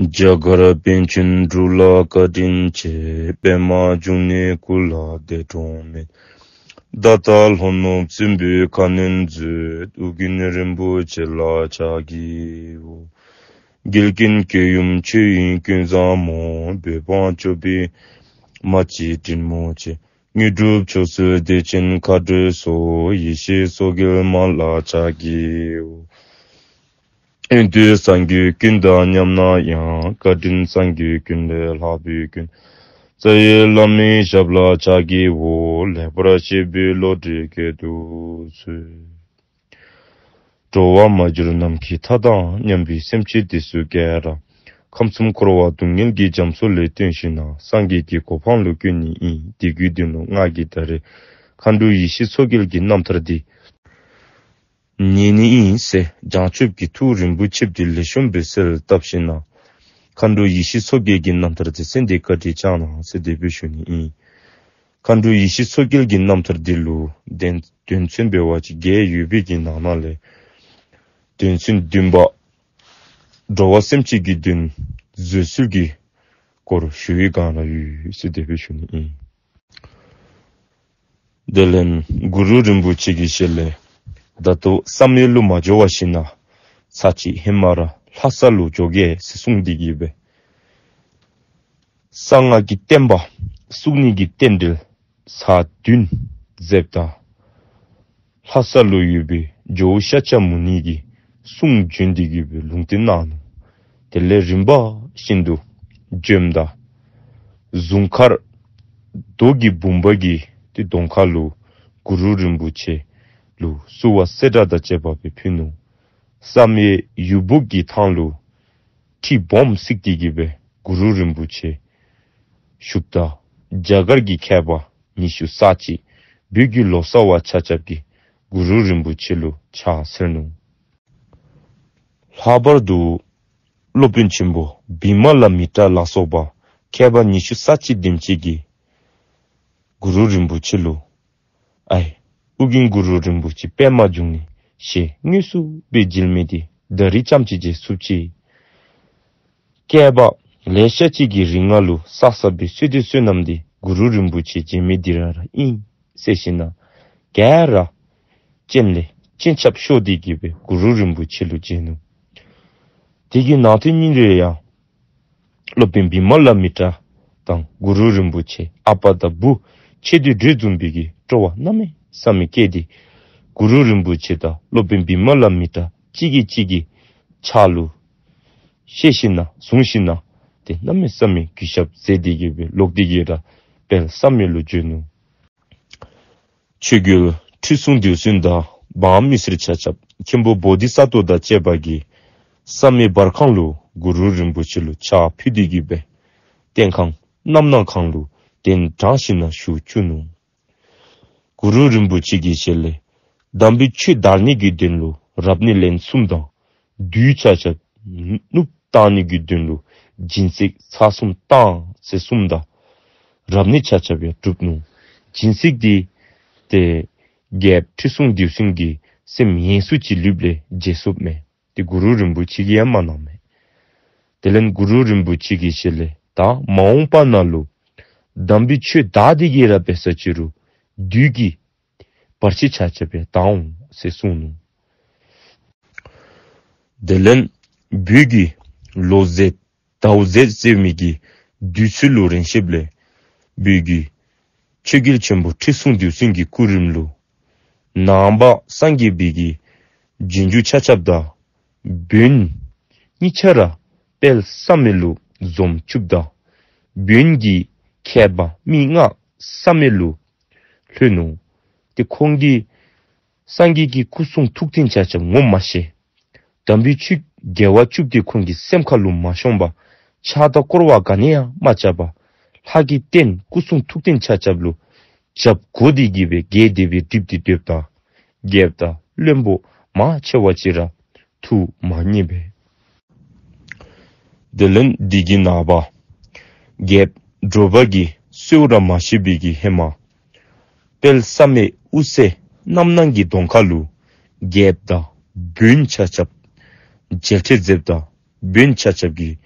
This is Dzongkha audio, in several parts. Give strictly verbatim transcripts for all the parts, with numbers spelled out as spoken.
རྒྱ་གར་པཎ་ཆེན་འབྲུག་ལ་བཀའ་དྲིན་ཆེ། པདྨ་འབྱུང་གནས་སྐུ་ལ་འདས་གྲོངས་མེད། ད་ལྟ་ལྷོ་ནུབ་སྲིན་པོའི་ཁ་གནོན་མཛད། ཨོ་རྒྱན་རིན་པོ་ཆེ་ལ་ཕྱག་བགྱིའོ། འགལ་རྐྱེན་སྐྱེ་ཡུམ་ཆོས་དབྱིངས་ཀུན་བཟང་མོ། བོད་འབངས་སྐྱོབ་པའི་མ་གཅིག་དྲིན་མོ་ཆེ། དངོས་གྲུབ་མཆོག་སྩོལ་བདེ་ཆེན་མཁའ་འགྲོའི་ཚོགས། ཡེ་ཤེས་མཚོ་རྒྱལ་མ་ལ་ཕྱག་བགྱིའོ། ཡོན་ཏན་སངས་རྒྱས་ཀུན་དང་མཉམ་ན་ཡང་། བཀའ་དྲིན་སངས་རྒྱས་ཀུན་ལས་ལྷག་པའི་མགོན། རྩ་བའི་བླ་མའི་ཞབས་ལ་ཕྱག་བགྱིའོ། ལེགས་པར་བཤད་པའི་བློ་གྲོས་སྐྱེད་དུ་གསོལ། འགྲོ་བ་མ་གྱུར་ནམ་མཁའི་མཐའ་དང་མཉམ་པའི་སེམས་ཅན་འདི་ཚུ་ག་ར་ཁམས་གསུམ་འཁོར་བ་སྡུག་བསྔལ་གྱི་རྒྱ་མཚོ་ལས་བཏོན་ཞིནམ་ལས་སངས་རྒྱས་ཀྱི་གོ་འཕང་ལུ་བཀོད་ནི་ཨིན། དེ་གི་དོན་ལུ་ང་གིས་ད་རེས་མཁའ་འགྲོ་ཡེ་ཤེས་མཚོ་རྒྱལ་གྱི་རྣམ་ཐར་འདི་ཉན་ནི་ཨིན་ཟེར་བྱང་ཆུབ་ཀྱི་ཐུགས་རིན་པོ་ཆེ་འདི་ལེགས་ཤོམ་སྦེ་གསལ་བཏབ་ཞིནམ་ལས་མཁའ་འགྲོ་ཡེ་ཤེས་མཚོ་རྒྱལ་གྱི་རྣམ་ཐར་འདི་གསན་ཏེ་བཀའ་དྲིན་བསྐྱང་གནང་ཟེར་དེ་སྦེ་ཞུ་ནི་ཨིན། མཁའ་འགྲོ་ཡེ་ཤེས་མཚོ་རྒྱལ་གྱི་རྣམ་ཐར་འདི་ལུ་དོན་དོན་ཚན་འབད་བ་ཅིན་བརྒྱད་ཡོད་པའི་གི་ནང་ན་ལས་དོན་ཚན་བདུན་པ་འགྲོ་བ་སེམས་ཅན་གྱི་དོན་བཟོད་གསོལ་གྱི་སྐོར་ཞུ་བའི་སྒང་ལུ་ཡོད་ཟེར་དེ་སྦེ་ཞུ་ནི་ཨིན། དེ་ལས་གུ་རུ་རིན་པོ་ཆེ་གི་ཞལ་ལས་ད་ལྟོ་བསམ་ཡས་ལུ་མ་འགྱོ་བར་ཞིནམ་ལས་ཚར་གཅིག་ཧེ་མ་ར་ལྷ་ས་ལུ་འགྱོ་གེ་ཟེར་གསུངས་ཏེ་གི་སྦེ་གསང་སྔགས་ཀྱི་བསྟན་པ་བཙུགས་ནི་གི་རྟེན་འབྲེལ་ཚར་བདུན་མཛདཔ་ད་ལྷ་ས་ལུ་ཡོད་པའི་ཇོ་བོ་ཤཱཀྱ་མུ་ནེ་གིས་གསུང་བྱོན་ཏེ་གི་སྦེ་ལུང་བསྟན་གནང་ནུག། དེ་ལས་རིམ་པ་བཞིན་དུ་བྱོནམ་ད་གཟུངས་མཁར་རྡོ་གི་བུམ་པ་གི་ཏེ་གདོང་ཁ་ལུ་གུ་རུ་རིན་པོ་ཆེ་ལུ་བསུ་བ་སེར་སྒྲེང་དང་བཅས་པ་སྦེ་ཕུལ་ནུག། བསམ་ཡས་ཡུ་འབུག་གི་ཐང་ལུ་ཁྲི་སྦོམ་བརྩིགས་ཏེ་གི་སྦེ་གུ་རུ་རིན་པོ་ཆེ་བཞུགསཔ་ད་རྒྱ་གར་གྱི་མཁས་པ་ཉི་ཤུ་རྩ་གཅིག་བོད་ཀྱི་ལོ་ཙཱ་བ་ཆ་ཁྱབ་ཀྱིས་གུ་རུ་རིན་པོ་ཆེ་ལུ་ཕྱག་འཚལ་ནུག། ལྷག་པར་དུ་སློབ་དཔོན་ཆེན་པོ་བི་མ་ལ་མི་ཏྲ་ལ་སོགས་པ་མཁས་པ་ཉི་ཤུ་རྩ་གཅིག་དེམ་ཅིག་གིས་གུ་རུ་རིན་པོ་ཆེ་ལུ་ཨའི་ཨོ་རྒྱན་གུ་རུ་རིན་པོ་ཆེ་པདྨ་འབྱུང་གནས་ཞེས་དངོས་སུ་སྦེ་མཇལ་མི་འདི་ད་རིས་ཙམ་ཅིག་མཇལ་ཚུགསཔ་ཅིག། བསྐལ་པ་ལེ་ཤ་ཅིག་གི་རིང་ལུ་བསགས་བསགས་པའི་བསོད་བདེ་བསོད་ནམས་འདི་གུ་རུ་རིན་པོ་ཆེ་མཇལ་མི་འདི་ར་ར་ཨིན་ཟེར་ཞིནམ་ལས་ག་ར་སྤྱན་ལས་སྤྱན་ཆབ་ཤོར་ཏེ་གི་སྦེ་གུ་རུ་རིན་པོ་ཆེ་ལུ་མཇལ་ནུག། དེ་གི་ནང་དོན་ཉིད་རེ་ཡང་སློབ་དཔོན་བི་མ་ལ་མི་ཏྲ་དང་གུ་རུ་རིན་པོ་ཆེ་ཨ་པ་དང་བུ་ཆེ་འདོད་འདོད་འཛོམས་པའི་གི་སྤྲོ་བ་གནམ་མེད་ས་མེད་སྐྱེས་ཏེ་གུ་རུ་རིན་པོ་ཆེ་དང་སློབ་དཔོན་བི་མ་ལ་མི་ཏྲ་གཅིག་གིས་གཅིག་གི་ཕྱག་ལུ་བཞེས་ཞིནམ་ལས་བཟུང་ཞིནམ་ལས་ཏེ་གནམ་མེད་ས་མེད་གུས་ཞབས་མཛད་དེ་གི་སྦེ་ལོག་སྟེ་གི་ར་དཔལ་བསམ་ཡས་ལུ་བྱོན་ནུག། ཆོས་རྒྱལ་ཁྲི་སྲོང་ལྡེའུ་བཙན་དང་འབངས་མི་སེར་ཆ་ཁྱབ་མཁན་པོ་བོ་དྷི་ས་ཏྭ་དང་བཅས་པ་གིས་བསམ་ཡས་འབར་ཁང་ལུ་གུ་རུ་རིན་པོ་ཆེ་ལུ་ཕྱག་ཕུལ་ཏེ་གི་སྦེ་རྟེན་ཁང་རྣམ་སྣང་ཁང་ལུ་གདན་དྲངས་ཞིནམ་ལས་བཞུགས་བཅུག་ནུག། གུ་རུ་རིན་པོ་ཆེ་གི་ཞལ་ལས་དམ་པའི་ཆོས་དར་ནི་གི་དོན་ལུ་རབ་གནས་ལན་གསུམ་དང་བདུད་ཆ་ཁྱབ་ནུབ་བཏང་ནི་གི་དོན་ལུ་སྦྱིན་སྲེག་ཚར་གསུམ་བཏང་ཟེར་གསུངམ་ད་རབ་གནས་ཆ་ཁྱབ་ཡང་གྲུབ་ནུག། སྦྱིན་སྲེག་འདི་ཏེ་རྒྱལཔོ་ཁྲི་སྲོང་ལྡེའུ་བཙན་གྱི་སེམས་ཡེངས་སུ་ཅིག་ལུསཔ་ལས་བརྗེད་སོཔ་མས། ཏེ་གུ་རུ་རིན་པོ་ཆེ་གིས་ཡང་མ་གནང་མས། དེ་ལས་གུ་རུ་རིན་པོ་ཆེ་གི་ཞལ་ལས་ད་མ་འོངས་པ་ནང་ལུ་དམ་པའི་ཆོས་དར་ཏེ་གི་ར་འབད་ས་ཅིག་རུང་བདུད་ཀྱི་བར་ཆད་ཆ་ཁྱབ་ཡང་དག་འོང་ཟེར་གསུངས་ནུག། དེ་ལས་བོད་ཀྱི་ལོ་ཟད་ཟླཝ་ཟད་ཟེར་མི་གི་དུས་ཚོད་ལུ་རན་ཞིནམ་ལས་བོད་ཀྱི་ཆོས་རྒྱལ་ཆེན་པོ་ཁྲི་སྲོང་ལྡེའུ་བཙན་གྱི་སྐུ་རིམ་ལུ་ནང་པ་སངས་རྒྱས་པའི་གི་རྗེས་འཇུག་ཆ་ཁྱབ་དང་བོན་གཉིས་ཆ་ར་དཔལ་བསམ་ཡས་ལུ་འཛོམས་བཅུགཔ་ད་བོན་གྱི་མཁས་པ་མི་ལྔ་བསམ་ཡས་ལུ་ལྷོད་ནུག། ཏེ་ཁོང་གིས་སངས་རྒྱས་ཀྱི་སྐུ་གསུང་ཐུགས་རྟེན་ཆ་ཁྱབ་ངོ་མ་ཤེས། དམ་པའི་ཆོས་དགེ་བ་བཅུ་འདི་ཁོང་གི་སེམས་ཁ་ལུ་མ་ཤོངམ་ཕྱག་དང་བསྐོར་བ་ག་ནི་ཡང་མ་རྐྱབ་པར་ལྷ་གི་རྟེན་སྐུ་གསུང་ཐུགས་རྟེན་ཆ་ཁྱབ་ལུ་བྱབས་བསྒོ་སྟེ་གི་སྦེ་ག་དེ་སྦེ་སྒྲིབ་སྟེ་སྡོདཔ་ད་རྒྱལཔོ་དང་བློན་པོ་མང་ཆེ་བ་ཅིག་ར་ཐུགས་མ་མཉེས་པས། དེ་ལས་དེ་གི་ནངས་པ་རྒྱལཔོ་དྲོ་པ་གིས་གསོལཝ་ར་མ་བཞེས་པའི་གི་ཧེ་མ་དཔལ་བསམ་ཡས་དབུ་རྩེ་རྣམ་སྣང་གི་གདོང་ཁ་ལུ་རྒྱལཔོ་དང་བོན་ཆ་ཁྱབ་མཇལ་འཕྲད་མཛདཔ་ད་བོན་ཆ་ཁྱབ་ཀྱིས་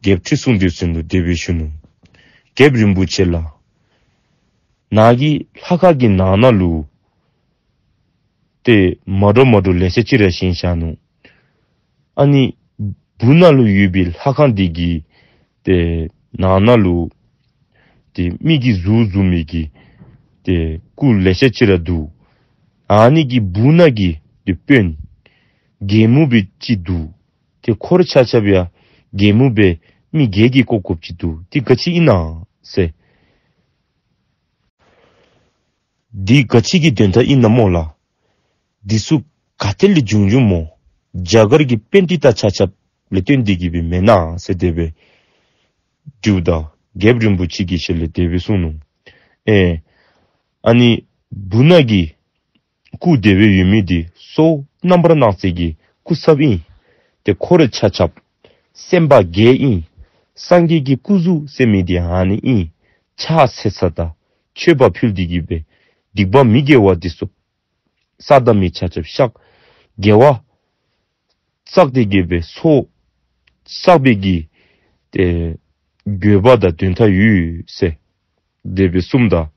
རྒྱལཔོ་ཁྲི་སྲོང་ལྡེའུ་བཙན་ལུ་དེ་སྦེ་ཞུ་ནུག། རྒྱལཔོ་རིན་པོ་ཆེ་ལགས། ནཱ་གི་ལྷ་ཁང་གི་ནང་ན་ལུ་ཏེ་མ་འདྲཝ་མ་འདྲཝ་ལེ་ཤ་ཅིག་ར་བཞེངས་བཞག་ནུག། ཨ་ནི་སྦུག་ན་ལུ་ཡོད་པའི་ལྷ་ཁང་འདི་གི་ཏེ་ནང་ན་ལུ་ཏེ་མི་གིས་བཟུང་བཟུང་མི་གི་ཏེ་སྐུ་ལེ་ཤ་ཅིག་ར་འདུག། ཨ་ནི་གི་སྦུག་ན་གི་ཏེ་དཔོན་རྒྱལ་མོ་སྦེ་ཅིག་འདུག། ཏེ་ཁོ་ར་ཆ་ཁྱབ་ཡང་རྒྱལ་མོ་སྦེ་མི་རྒྱལ་གྱི་བཀོད་བཀོདཔ་ཅིག་འདུག། ཏེ་ག་ཅི་ཨིན་ན་ཟེར། འདི་ག་ཅི་གི་དོན་དག་ཨིན་ན་སྨོ་ལགས། འདི་ཚུ་ག་ཏེ་ལས་བྱུང་བྱུངམ་སྨོ། རྒྱ་གར་གྱི་པཎྜི་ཏ་ཆ་ཁྱབ་ལས་བཏོན་ཏེ་གི་སྦེ་མེན་ན་ཟེར་དེ་སྦེ་དྲིཝ་ད་རྒྱལཔོ་རིན་པོ་ཆེ་གི་ཞལ་ལས་དེ་སྦེ་གསུངས་ནུག། ཨེ་ཨ་ནི་སྦུག་ན་གི་སྐུ་དེ་སྦེ་ཡོད་མི་འདི་སོ་རྣམ་པར་སྣང་མཛད་ཀྱི་སྐུ་ཚབ་ཨིན། ཏེ་ཁོ་ར་ཆ་ཁྱབ་སེམས་དཔའ་བརྒྱད་ཨིན། སངས་རྒྱས་ཀྱི་སྐུ་གཟུགས་ཟེར་མི་འདི་ཨ་ནི་ཨིན། ཕྱག་འཚལ་ས་དང་མཆོད་པ་ཕུལ་ཏེ་གི་སྦེ་སྡིག་པ་མི་དགེ་བ་འདི་ཚུ་བསགས་ད་མི་ཆ་ཁྱབ་བཤགས། དགེ་བ་བསགས་ཏེ་གི་སྦེ་ཚོགས་བསགས་པའི་གི་ཏེ་དགོས་པ་དང་དོན་དག་ཡོད་ཟེར་དེ་སྦེ་གསུངམ་ད།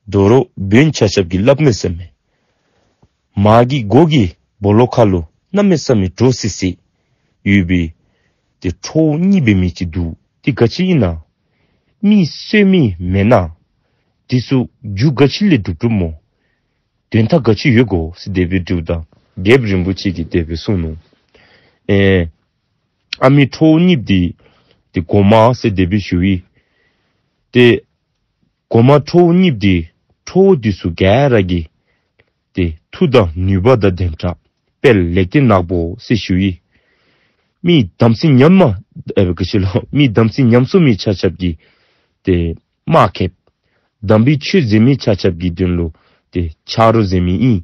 དོ་རུང་བོན་ཆ་ཁྱབ་ཀྱིས་སླབ་མས་ཟེར་མས། མ་གི་སྒོ་གི་སྦོ་ལོགས་ཁ་ལུ་གནམ་མེད་ས་མེད་འདྲོག་སི་སི་ཡོད་པའི་ཏེ་ཁྲོ་བོ་གཉིས་འབད་མི་ཅིག་འདུག། ཏེ་ག་ཅི་ཨིན་ན། མི་གསོད་མི་མེན་ན། འདི་ཚུ་རྒྱུ་ག་ཅི་ལས་གྲུབ་གྲུབ་སྨོ། དོན་དག་ག་ཅི་ཡོད་གོ་ཟེར་དེ་སྦེ་དྲིཝ་ད་རྒྱལཔོ་རིན་པོ་ཆེ་གིས་དེ་སྦེ་གསུངས་ནུག། ཨེ་ཨ་མི་ཁྲོ་བོ་གཉིསཔོ་འདི་ཏེ་གོ་མ་ཟེར་དེ་སྦེ་ཞུ་ཡི། ཏེ་གོ་མ་ཁྲོ་བོ་གཉིསཔོ་འདི་ཁྲོ་བོ་འདི་ཚུ་ག་ར་གི་ཏེ་མཐུ་དང་ནུས་པ་དང་ལྡན་དྲགས་དཔལ་ལེགས་ལྡན་ནག་པོ་ཟེར་ཞུ་ཡི། མི་དམ་ཚིག་ཉམས་མ་ཨེ་ག་ཅི་ལོ་མི་དམ་ཚིག་ཉམས་སོང་མི་ཆ་ཁྱབ་ཀྱི་ཏེ་དམག་ཁེབས། དམ་པའི་ཆོས་མཛད་མི་ཆ་ཁྱབ་ཀྱི་དོན་ལུ་ཏེ་ཆ་རོགས་མཛད་མི་ཨིན།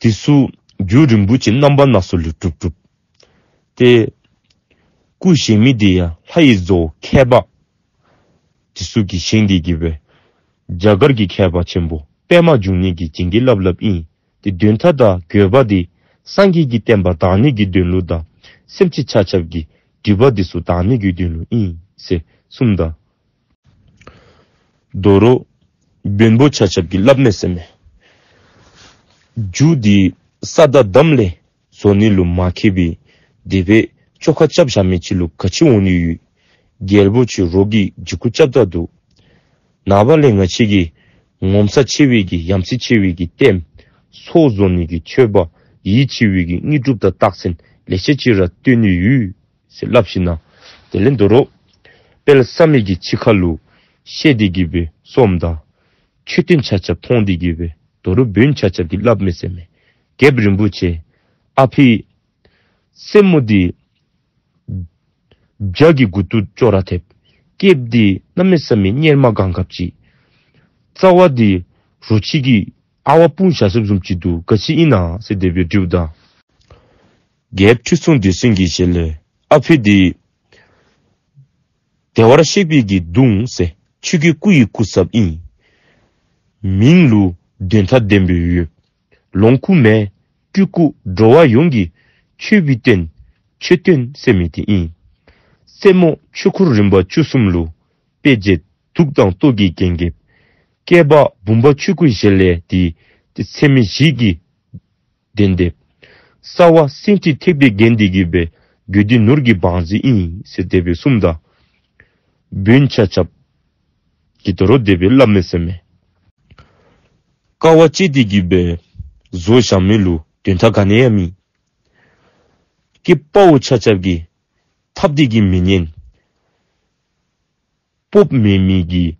འདི་ཚུ་རྒྱུ་རིན་པོ་ཆེ་རྣམ་པ་སྣ་ཚོགས་ལས་གྲུབ་གྲུབ། ཏེ་སྐུ་བཞེངས་མི་འདི་ཡང་ལྷ་ཡི་རྫོང་མཁས་པ་འདི་ཚུ་གིས་བཞེངས་ཏེ་གི་སྦེ་རྒྱ་གར་གྱི་མཁས་པ་ཆེན་པོ་པདྨ་འབྱུང་གནས་ཀྱིས་བྱིན་གྱིས་བརླབས་བརླབསཔ་ཨིན། ཏེ་དོན་དག་དང་དགོས་པ་འདི་སངས་རྒྱས་ཀྱི་བསྟན་པ་དར་ནི་གི་དོན་ལུ་དང་སེམས་ཅན་ཆ་ཁྱབ་ཀྱི་སྒྲིབ་པ་འདི་ཚུ་དག་ནི་གི་དོན་ལུ་ཨིན་ཟེར་གསུངམ་ད། དོ་རུང་བོན་པོ་ཆ་ཁྱབ་ཀྱིས་སླབ་མས་ཟེར་མས། རྒྱུ་འདི་ས་དང་འདམ་ལས་བཟོ་ནི་ལུ་མ་མཁས་པའི་དེ་སྦེ་བཅོ་ཁ་རྐྱབ་བཞག་མི་ཅིག་ལུ་ག་ཅི་འོང་ནི་ཡོད། རྒྱལ་པོ་ཁྱོད་རོགས་ཀྱིས་འཇིགས་སྐུལ་རྐྱབ་ད་འདུག། ནངས་པ་ལས་ང་བཅས་ཀྱིས་ངོ་མཚར་ཆེ་བའི་གི་ཡ་མཚན་ཆེ་བའི་གི་ལྟདམོ་སོགས་བཟོ་ནི་གི་མཆོད་པ་ཡིད་ཆེས་པའི་གི་དངོས་གྲུབ་དང་རྟགས་མཚན་ལེ་ཤ་ཅིག་ར་སྟོན་ནི་ཡོད་ཟེར་སླབ་ཞིནམ་ལས། དེ་ལས་དོ་རུང་དཔལ་བསམ་ཡས་ཀྱི་ཕྱི་ཁ་ལུ་བཤལ་ཏེ་གི་སྦེ་སོངམ་ད། མཆོད་རྟེན་ཆ་ཁྱབ་མཐོང་སྟེ་གི་སྦེ་དོ་རུང་བོན་ཆ་ཁྱབ་ཀྱིས་སླབ་མས་ཟེར་མས། རྒྱལཔོ་རིན་པོ་ཆེ། ཨ་ཕི་སེན་མོ་འདི་བྱ་གི་མགུ་ཏོ་ཅོག་ར་འཐདཔ། སྐེདཔ་འདི་གནམ་མེད་ས་མེད་གཉེར་མ་གང་གབ་ཅིག། རྩ་བ་འདི་རོ་ཁྱི་གིས་ཨ་ཝ་སྤུངས་བཞག་སོངམ་བཟུམ་ཅིག་འདུག། ག་ཅི་ཨིན་ན་ཟེར་དེ་སྦེ་དྲིཝ་ད། རྒྱལཔོ་ཁྲི་སྲོང་ལྡེའུ་བཙན་གྱི་ཞལ་ལས། ཨ་ཕི་འདི་བདེ་བར་གཤེགས་པའི་གི་གདུང་ཟེར་ཆོས་ཀྱི་སྐུ་ཡི་སྐུ་ཚབ་ཨིན། མིང་ལུ་དོན་དག་ལྡན་པའི་ཡུལ། ལོངས་སྐུ་མེ་སྤྲུལ་སྐུ་འགྲོ་བ་ཡོངས་ཀྱི་མཆོད་པའི་རྟེན་མཆོད་རྟེན་ཟེར་མི་འདི་ཨིན། རྩེ་མོ་ཆོས་འཁོར་རིམ་པ་བཅུ་གསུམ་ལུ་དཔེ་བྱད་གདུགས་དང་ཏོག་གིས་བརྒྱན་བརྒྱན། སྐེད་པ་བུམ་པ་ཆོས་སྐུའི་ཞལ་ལས་འདི་ཏེ་ཚད་མེད་བཞི་གིས་ལྡན་ཏེ། རྩ་བ་སེང་ཁྲི་ཐེག་པས་བརྒྱན་ཏེ་གི་སྦེ་དགོས་འདོད་ནོར་གྱི་བང་མཛོད་ཨིན་ཟེར་དེ་སྦེ་གསུངམ་ད། བོན་ཆ་ཁྱབ་ཀྱིས་དོ་རུང་དེ་སྦེ་སླབ་མས་ཟེར་མས། དཀའ་བ་སྤྱད་དེ་གི་སྦེ་བཟོ་བཞག་མི་ལུ་དོན་དག་ག་ནི་ཡང་མེད། སྐྱེས་པ་བོ་ཆ་ཁྱབ་ཀྱིས་འཐབ་སྟེ་གི་མི་ཉན། སྤོབས་མེད་མི་གི་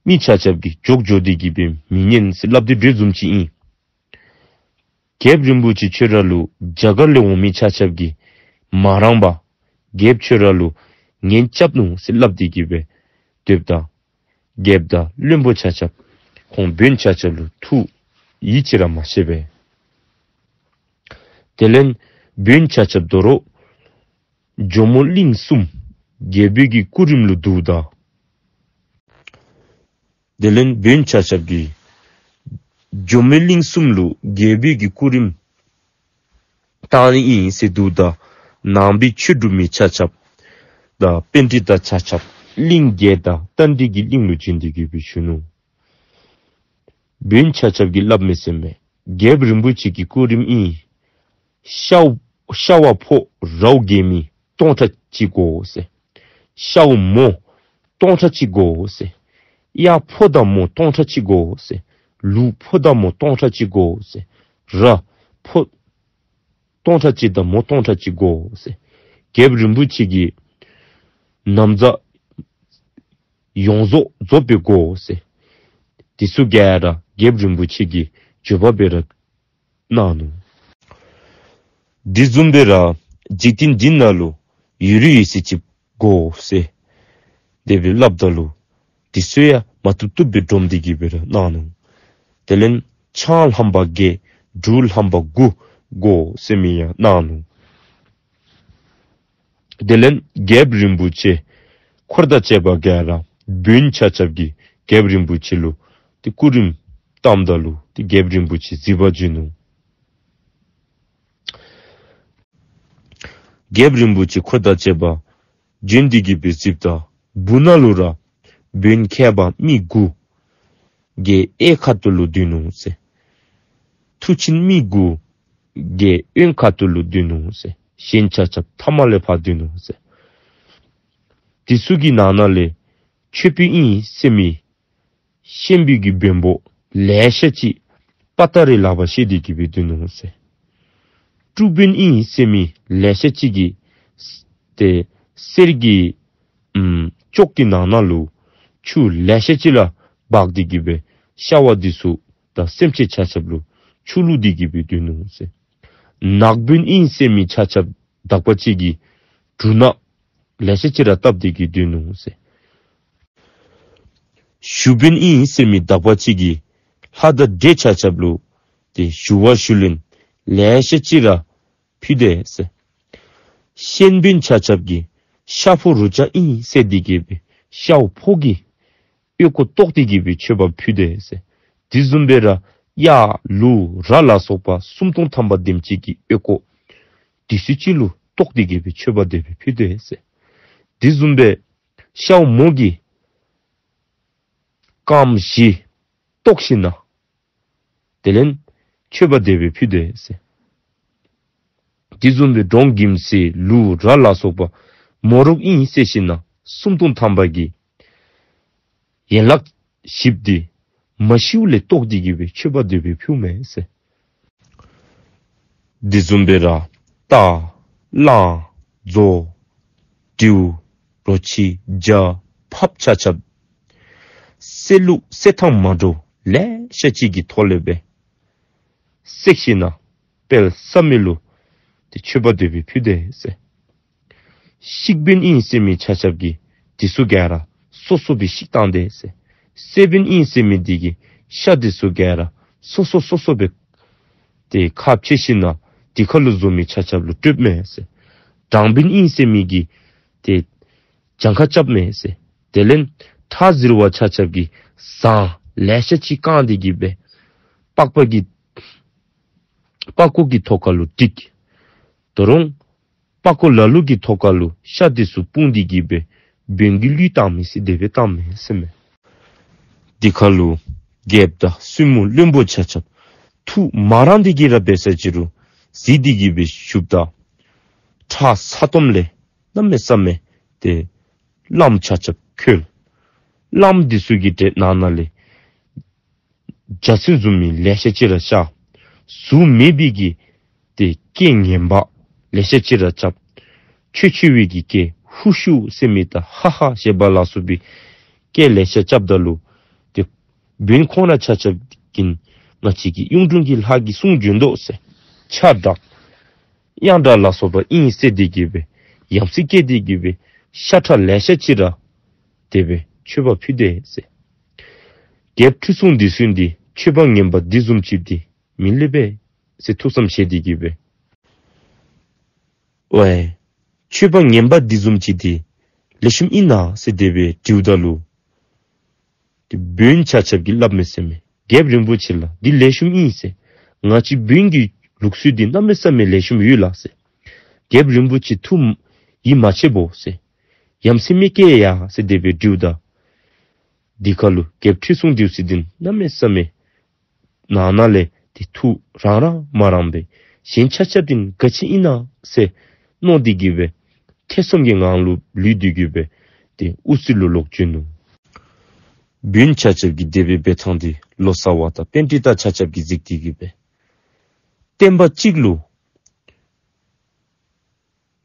མི་ཆ་ཁྱབ་ཀྱིས་འཇོག་འཇོག་སྟེ་གི་སྦེ་མི་ཉན་ཟེར་སླབ་དེ་འདྲ་བཟུམ་ཅིག་ཨིན། རྒྱལཔོ་རིན་པོ་ཆེ་ཁྱོད་ར་ལུ་རྒྱ་གར་ལས་འོང་མི་ཆ་ཁྱབ་ཀྱིས་མ་རངས་པར་རྒྱལཔོ་ཁྱོད་ར་ལུ་ངན་རྐྱབ་ནུག་ཟེར་སླབ་སྟེ་གི་སྦེ་སྡོདཔ་ད། རྒྱལཔོ་དང་བློན་པོ་ཆ་ཁྱབ་ཁོང་བོན་ཆ་ཁྱབ་ལུ་ཐུགས་ཡིད་ཆེས་ར་མ་བྱས་པས། དེ་ལས་བོན་ཆ་ཁྱབ་དོ་རུང་ཇོ་མོ་གླིང་གསུམ་རྒྱལ་པོའི་གི་སྐུ་རིམ་ལུ་འདུཝ་ད། དེ་ལས་བོན་ཆ་ཁྱབ་ཀྱིས་ཇོ་མོ་གླིང་གསུམ་ལུ་རྒྱལ་པོའི་གི་སྐུ་རིམ་བཏང་ནི་ཨིན་ཟེར་འདུཝ་ད། ནང་པའི་ཆོས་སྒྲུབ་མི་ཆ་ཁྱབ་དང་པཎྜི་ཏ་ཆ་ཁྱབ་གླིང་བརྒྱད་དང་རྟ་མགྲིན་གྱི་གླིང་ལུ་བྱོན་ཏེ་གི་སྦེ་ཞུ་ནུག། བོན་ཆ་ཁྱབ་ཀྱིས་སླབ་མི་ཟེར་མས། རྒྱལཔོ་རིན་པོ་ཆེ་གི་སྐུ་རིམ་ཨིན། ཤཝ་ཤཝ་ཕོ་རྭཝ་རྒྱལ་མི་སྟོང་ཕྲག་གཅིག་དགོ་ཟེར། ཤཝ་མོ་སྟོང་ཕྲག་གཅིག་དགོ་ཟེར། གཡག་ཕོ་དང་མོ་སྟོང་ཕྲག་གཅིག་དགོ་ཟེར། ལུག་ཕོ་དང་མོ་སྟོང་ཕྲག་གཅིག་དགོ་ཟེར། ར་ཕོ་སྟོང་ཕྲག་གཅིག་དང་མོ་སྟོང་ཕྲག་གཅིག་དགོ་ཟེར། རྒྱལཔོ་རིན་པོ་ཆེ་གི་ན་བཟའ་ཡོངས་རྫོགས་རྫོགས་པའི་དགོ་ཟེར། དེ་ཚུ་ག་ར་རྒྱལཔོ་རིན་པོ་ཆེ་གིས་བརྗོད་པ་སྦེ་ར་གནང་ནུག། དེ་བཟུམ་སྦེ་ར་འཇིག་རྟེན་འདི་ནང་ལུ་ཡོད་རིགས་ཡོད་ཚད་ཅིག་དགོ་ཟེར་དེ་སྦེ་སླབ་ད་ལུ་དེ་ཚུ་ཡང་མ་བཏུབ་བཏུབ་སྦེ་སྒྲོམ་སྟེ་གི་སྦེ་ར་གནང་ནུག། དེ་ལས་ཆང་ལྷམ་པ་བརྒྱད་འབྲུ་ལྷམ་པ་དགུ་དགོ་ཟེར་མི་ཡང་གནང་ནུག། དེ་ལས་རྒྱལཔོ་རིན་པོ་ཆེ་འཁོར་དང་བཅས་པ་ག་ར་བོན་ཆ་ཁྱབ་ཀྱིས་རྒྱལཔོ་རིན་པོ་ཆེ་ལུ་དེ་སྐུ་རིམ་བཏངམ་ད་ལུ་དེ་རྒྱལཔོ་རིན་པོ་ཆེ་གཟིགས་པར་བྱོན་ནུག། རྒྱལཔོ་རིན་པོ་ཆེ་འཁོར་དང་བཅས་པ་བྱོན་ཏེ་གི་སྦེ་གཟིགསཔ་ད་སྦུག་ན་ལུ་ར་བོན་མཁས་པ་མི་དགུ་གིས་གཡས་ཁ་ཐུག་ལུ་སྡོད་ནུག་ཟེར། མཐུ་ཆེན་མི་དགུ་གིས་གཡོན་ཁ་ཐུག་ལུ་སྡོད་ནུག་ཟེར། གཞན་ཆ་ཁྱབ་མཐའ་མ་ལས་ཕར་སྡོད་ནུག་ཟེར། དེ་ཚུ་གི་ནང་ན་ལས་མཆོད་དཔོན་ཨིན་ཟེར་མི་ཤན་པའི་གི་བོན་པོ་ལེ་ཤ་ཅིག་དཔའ་རྟགས་རི་ལག་པར་བཤེད་དེ་གི་སྦེ་སྡོད་ནུག་ཟེར། དཀྲུག་དཔོན་ཨིན་ཟེར་མི་ལེ་ཤ་ཅིག་གིས་ཏེ་གསེར་གྱི་ཨམ་ཅོག་གི་ནང་ན་ལུ་ཆུ་ལེ་ཤ་ཅིག་ར་འབག་སྟེ་གི་སྦེ་ཤ་བ་འདི་ཚུ་དང་སེམས་ཅན་ཆ་ཁྱབ་ལུ་ཆུ་བླུགས་ཏེ་གི་སྦེ་སྡོད་ནུག་ཟེར། ནག་དཔོན་ཨིན་ཟེར་མི་ཆ་ཁྱབ་དག་པ་ཅིག་གིས་གྲུ་ནག་ལེ་ཤ་ཅིག་ར་བཏབ་སྟེ་གི་སྡོད་ནུག་ཟེར། ཞུ་དཔོན་ཨིན་ཟེར་མི་དག་པ་ཅིག་གིས་ལྷ་དང་འདྲེ་ཆ་ཁྱབ་ལུ་ཏེ་ཞུ་བ་ཞུ་ལན་ལེ་ཤ་ཅིག་ར་ཕུལ་དེས་ཟེར། ཤན་དཔོན་ཆ་ཁྱབ་ཀྱིས་ཤ་ཕོ་རུ་ཅག་ཨིན་ཟེར་ཏེ་གི་སྦེ་ཤཝ་ཕོ་གི་ཨོལ་ཀོ་བཏོག་སྟེ་གི་སྦེ་མཆོད་པ་ཕུལ་དེས་ཟེར། དེ་བཟུམ་སྦེ་ར་གཡག་ལུག་ར་ལ་སོགས་པ་སུམ་སྟོང་ཐམ་པ་དེམ་ཅིག་གི་ཨོལ་ཀོ་དེ་ཚུ་ཅིག་ལུ་བཏོག་སྟེ་གི་སྦེ་མཆོད་པ་དེ་སྦེ་ཕུལ་དེས་ཟེར། དེ་བཟུམ་སྦེ་ཤཝ་མོ་གི་རྐངམ་བཞི་བཏོག་ཞིནམ་ན་དེ་ལས་མཆོད་པ་དེ་སྦེ་ཕུལ་དེས་ཟེར། དེ་བཟུམ་སྦེ་འབྲོང་གིམ་སི་ལུག་ར་ལ་སོགས་པ་མོ་རོག་ཨིན་ཟེར་ཞིནམ་ན་སུམ་སྟོང་ཐམ་པ་གི་ཡན་ལག་བཞི་པོ་འདི་མ་ཤིཝ་ལས་བཏོག་སྟེ་གི་སྦེ་མཆོད་པ་དེ་སྦེ་ཕུལཝ་མས་ཟེར། དེ་བཟུམ་སྦེ་ར་རྟ་གླང་མཛོ་དྲེའུ་རོ་ཁྱི་བྱ་ཕགཔ་ཆ་ཁྱབ་བསད་ལུགས་བསད་ཐངས་མ་འདྲཝ་ལེ་ཤ་ཅིག་གི་ཐོག་ལས་སྦེ་བསད་ཞིནམ་ན་དཔལ་བསམ་ཡས་ལུ་ཏེ་མཆོད་པ་དེ་སྦེ་ཕུལ་དེས་ཟེར། བཤིག་དཔོན་ཨིན་ཟེར་མི་ཆ་ཁྱབ་ཀྱིས་དེ་ཚུ་ག་ར་སོ་སོ་སྦེ་བཤིག་བཏང་དེས་ཟེར། བསད་དཔོན་ཨིན་ཟེར་མི་འདི་གིས་ཤ་དེ་ཚུ་ག་ར་སོ་སོ་སོ་སོ་སྦེ་ཏེ་ཁ་ཕྱེ་ཞིནམ་ན་དེ་ཁ་ལུ་འཛོམས་མི་ཆ་ཁྱབ་ལུ་སྤྲོདཔ་མས་ཟེར། སྦྲང་དཔོན་ཨིན་ཟེར་མི་གིས་ཏེ་གྱངས་ཁ་རྐྱབ་མས་ཟེར། དེ་ལས་ཁྲག་གཟེར་བ་ཆ་ཁྱབ་ཀྱིས་ཟངས་ལེ་ཤ་ཅིག་བཀང་སྟེ་གི་སྦེ་པགས་པ་གི་པགས་ཀོ་གི་ཐོག་ཁ་ལུ་བསྒྲིགས། ད་རུང་པགས་ཀོ་ལ་ལུ་གི་ཐོག་ཁ་ལུ་ཤ་དེ་ཚུ་སྤུངས་ཏེ་གི་སྦེ་བོན་གྱི་གླུད་བཏང་མི་ཟེར་དེ་སྦེ་བཏང་མས་ཟེར་མས། དེ་ཁ་ལུ་རྒྱལཔོ་དང་བཙུན་མོ་བློན་པོ་ཆ་ཁྱབ་ཐུགས་མ་རངས་ཏེ་གི་ར་འབད་ས་ཅིག་རུང་གཟིགས་ཏེ་གི་སྦེ་བཞུགསཔ་ད་ཁྲག་ཚ་ཏོམ་ལས་གནམ་མེད་ས་མེད་ཏེ་བླམ་ཆ་ཁྱབ་ཁོལ། བླམ་དེ་ཚུ་གི་གྲལ་ནང་ན་ལས་བྱ་ཚིན་བཟུམ་མི་ལེ་ཤ་ཅིག་ར་ཤར། གཟུགས་མེད་པའི་གི་ཏེ་སྐད་ངན་པ་ལེ་ཤ་ཅིག་ར་རྐྱབ། ཆོས་ཆེ་བའི་གི་སྐད་ཧུ་ཤུ་ཟེར་མི་དང་ཧ་ཧ་ཞེས་པ་ལ་སོགས་པའི་སྐད་ལེ་ཤ་རྐྱབ་ད་ལུ་ཏེ་བོན་ཁོང་ར་ཆ་ཁྱབ་ཀྱིས་ང་བཅས་ཀྱི་གཡུང་དྲུང་གི་ལྷ་གིས་གསུང་བྱོན་དོ་ཟེར། ཆ་དྲག་གཡང་དྲག་ལ་སོགས་པ་ཨིན་ཟེར་ཏེ་གི་སྦེ་ཡང་སྲིད་སྐད་དེ་གི་སྦེ་ཤ་ཁྲག་ལེ་ཤ་ཅིག་ར་དེ་སྦེ་མཆོད་པ་ཕུལ་དེས་ཟེར། རྒྱལཔོ་ཁྲི་སྲོང་ལྡེ་བཙན་འདི་མཆོད་པ་ངན་པ་འདི་བཟུམ་ཅིག་འདི་མི་སླབ་པས་ཟེར་ཐུགས་བསམ་བཞེས་ཏེ་གི་སྦེ། ཝའི་མཆོད་པ་ངན་པ་འདི་བཟུམ་ཅིག་འདི་ལེགས་ཤོམ་ཨིན་ན་ཟེར་དེ་སྦེ་དྲིཝ་ད་ལུ་ཏེ་བོན་ཆ་ཁྱབ་ཀྱིས་སླབ་མས་ཟེར་མས། རྒྱལཔོ་རིན་པོ་ཆེ་ལགས་འདི་ལེགས་ཤོམ་ཨིན་ཟེར། ང་བཅས་བོན་གྱི་ལུགས་སྲོལ་འདི་གནམ་མེད་ས་མེད་ལེགས་ཤོམ་ཡོད་ལགས་ཟེར། རྒྱལཔོ་རིན་པོ་ཆེ་ཐུགས་ཡིད་མ་ཆེས་བོ་ཟེར། ཡ་མཚན་མེད་སྐྱེས་ཡ་ཟེར་དེ་སྦེ་དྲིཝ་ད། དེ་ཁར་ལུ་རྒྱལཔོ་ཁྲི་སྲོང་ལྡེའུ་བཙན་འདི་གནམ་མེད་ས་མེད་ནང་ན་ལས་ཏེ་ཐུགས་རང་རང་མ་རངས་པས། གཞན་ཆ་ཁྱབ་འདི་ག་ཅི་ཨིན་ན་ཟེར་མནོ་སྟེ་གི་སྦེ་ཐེ་ཚོམ་གྱི་ངང་ལུ་ལུས་ཏེ་གི་སྦེ་ཏེ་དབུ་རྩེ་ལུ་ལོག་བྱོན་ནུག། བོན་ཆ་ཁྱབ་ཀྱི་དེ་སྦེ་འབད་ཐངས་འདི་ལོ་ཙཱ་བ་དང་པཎྜི་ཏ་ཆ་ཁྱབ་ཀྱིས་གཟིགས་ཏེ་གི་སྦེ་བསྟན་པ་གཅིག་ལུ་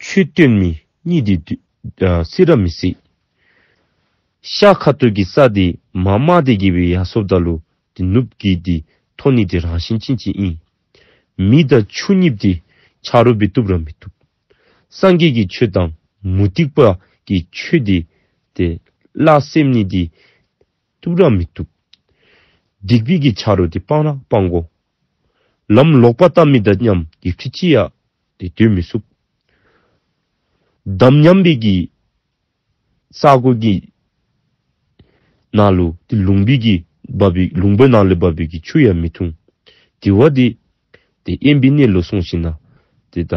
ཆོས་སྟོན་མི་གཉིས་འདི་ཨ་སྲིད་ར་མི་སྲིད། ཤར་ཁ་ཐུག་གི་ས་འདི་མར་དམའ་སྟེ་གི་སྦེ་ཡར་སོངམ་ད་ལུ་ཏེ་ནུབ་ཀྱི་འདི་མཐོ་ནི་འདི་རང་བཞིན་ཅན་ཅིག་ཨིན། མེ་དང་ཆུ་གཉིས་འདི་ཆ་རོགས་སྦེ་བཏུབ་ར་མི་བཏུབ། སངས་རྒྱས་ཀྱི་ཆོས་དང་མུ་སྟེགས་པ་གི་ཆོས་འདི་ཏེ་བླ་སེམས་ནི་འདི་བཏུབ་ར་མི་བཏུབ། སྡིག་པའི་གི་ཆ་རོགས་འདི་སྤང་ར་སྤང་དགོ། ལམ་ལོག་པ་བལྟ་མི་དང་མཉམ་ཡུདཔ་ཅིག་ཡང་ཏེ་སྡོད་མི་ཚུགས། དམ་ཉམས་པའི་གི་ས་གོ་གི་ནང་ལུ་ཏེ་ལུང་པའི་གི་འབབ་པའི་ལུང་པའི་ནང་ལས་འབབ་པའི་གི་ཆུ་ཡང་མི་འཐུང་། དེ་བ་འདི་ཏེ་དབེན་པའི་གནས་ལུ་སོང་ཞིནམ་ན་ཏེ་ད་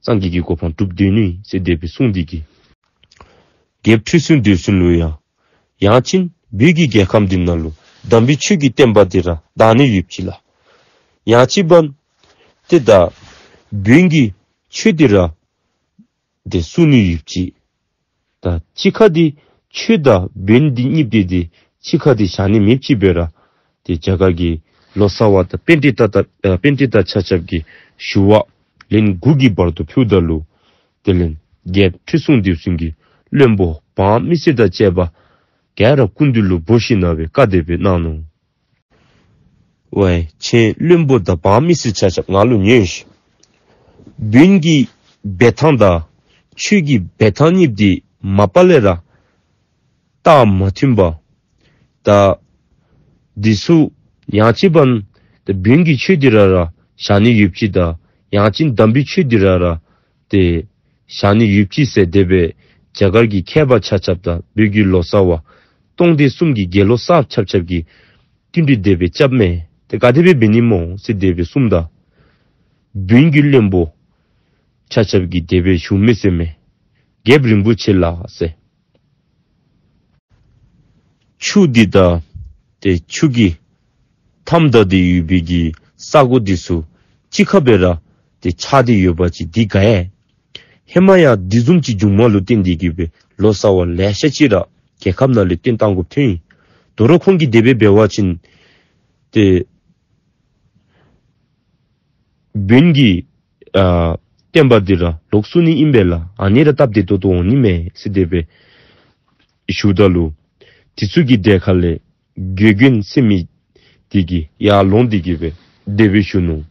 སངས་རྒྱས་ཀྱི་གོ་འཕང་སྒྲུབ་སྡོད་ནི་ཟེར་དེ་སྦེ་གསུངས་ཏེ་གི་རྒྱལཔོ་ཁྲི་སྲོང་ལྡེའུ་བཙན་ལུ་ཡང་ཡང་ཅིན་བོད་ཀྱི་རྒྱལ་ཁམས་འདི་ནང་ལུ་དམ་པའི་ཆོས་ཀྱི་བསྟན་པ་འདི་ར་དར་ནི་ཡོདཔ་ཅིག་ལགས། ཡང་ཅིན་བན་ཏེ་ད་བོན་གྱི་ཆོས་འདི་ར་ཏེ་བསྲུང་ནི་ཡོདཔ་ཅིག། ད་གཅིག་ཁར་འདི་ཆོས་དང་བོན་འདི་གཉིས་འདི་ཏེ་གཅིག་ཁར་འདི་བཞག་ནི་མེདཔ་ཅིག་སྦེ་ར་ཏེ་རྒྱ་གར་གྱི་ལོ་ཙཱ་བ་དང་པཎྜི་ཏ་དང་ཨ་པཎྜི་ཏ་ཆ་ཁྱབ་ཀྱིས་ཞུ་བ་ལན་དགུ་གི་བར་དུ་ཕུལཝ་ད་ལུ་དེ་ལས་རྒྱལཔོ་ཁྲི་སྲོང་ལྡེའུ་བཙན་གྱིས་བློན་པོ་འབངས་མི་སེར་དང་བཅས་པ་ག་ར་སྐུ་མདུན་ལུ་འབོ་ཞིནམ་ན་སྦེ་བཀའ་དེ་སྦེ་གནང་ནུག། ཝའི་ཁྱེད་བློན་པོ་དང་འབངས་མི་སེར་ཆ་ཁྱབ་ང་ལུ་ཉོན་ཤིག། བོན་གྱི་འབད་ཐངས་དང་ཆོས་ཀྱི་འབད་ཐངས་གཉིས་འདི་མ་པ་ལས་ར་རྟགས་མ་མཐུན་པ། ད་འདི་ཚུ་ཡང་ཅིན་བན་ཏེ་བོན་གྱི་ཆོས་འདི་ར་ར་བཞག་ནི་ཡོདཔ་ཅིག་དང་ཡང་ཅིན་དམ་པའི་ཆོས་འདི་ར་ར་ཏེ་བཞག་ནི་ཡོདཔ་ཅིག་ཟེར་དེ་སྦེ་རྒྱ་གར་གྱི་མཁས་པ་ཆ་ཁྱབ་དང་བོད་ཀྱི་ལོ་ཙཱ་བ་སྟོང་སྡེ་གསུམ་གྱི་དགེ་སློང་གསརཔ་ཆ་ཁྱབ་ཀྱིས་བསྟུན་གྲོས་དེ་སྦེ་རྐྱབ་མས། ཏེ་ག་དེ་སྦེ་འབད་ནི་སྨོ་ཟེར་དེ་སྦེ་གསུངམ་ད་བོན་གྱི་བློན་པོ་ཆ་ཁྱབ་ཀྱིས་དེ་སྦེ་ཞུ་མས་ཟེར་མས། རྒྱལཔོ་རིན་པོ་ཆེ་ལགས་ཟེར། ཆུ་འདི་དང་ཏེ་ཆུ་གི་མཐའམ་ད་འདི་ཡོད་པའི་གི་ས་གོ་འདི་ཚུ་གཅིག་ཁར་སྦེ་ར་ཏེ་ཆགས་ཏེ་ཡོད་པ་ཅིན་འདི་ག་ཡ། ཧེ་མ་ཡང་འདི་བཟུམ་ཅིག་བྱུངམ་ལུ་བརྟེན་ཏེ་གི་སྦེ་ལོ་ཙཱ་བ་ལེ་ཤ་ཅིག་ར་རྒྱལ་ཁམས་ནང་ལས་བཏོན་བཏང་དགོཔ་ཐོན་ཡི། དོ་རུང་ཁོང་གིས་དེ་སྦེ་འབད་བ་ཅིན་ཏེ་བོན་གྱི་ཨ་བསྟན་པ་འདི་ར་ལོག་སོང་ནི་ཨིན་པས་ལགས། ཨ་ནི་ར་སྟབས་བདེ་ཏོག་ཏོ་འོང་ནི་མས་ཟེར་དེ་སྦེ་ཞུཝ་ད་ལུ་དེ་ཚུ་གི་དེ་ཁ་ལས་གོས་གོན་ཟེར་མི་དེ་གིས་ཡར་ལོང་སྟེ་གི་སྦེ་དེ་སྦེ་ཞུ་ནུག།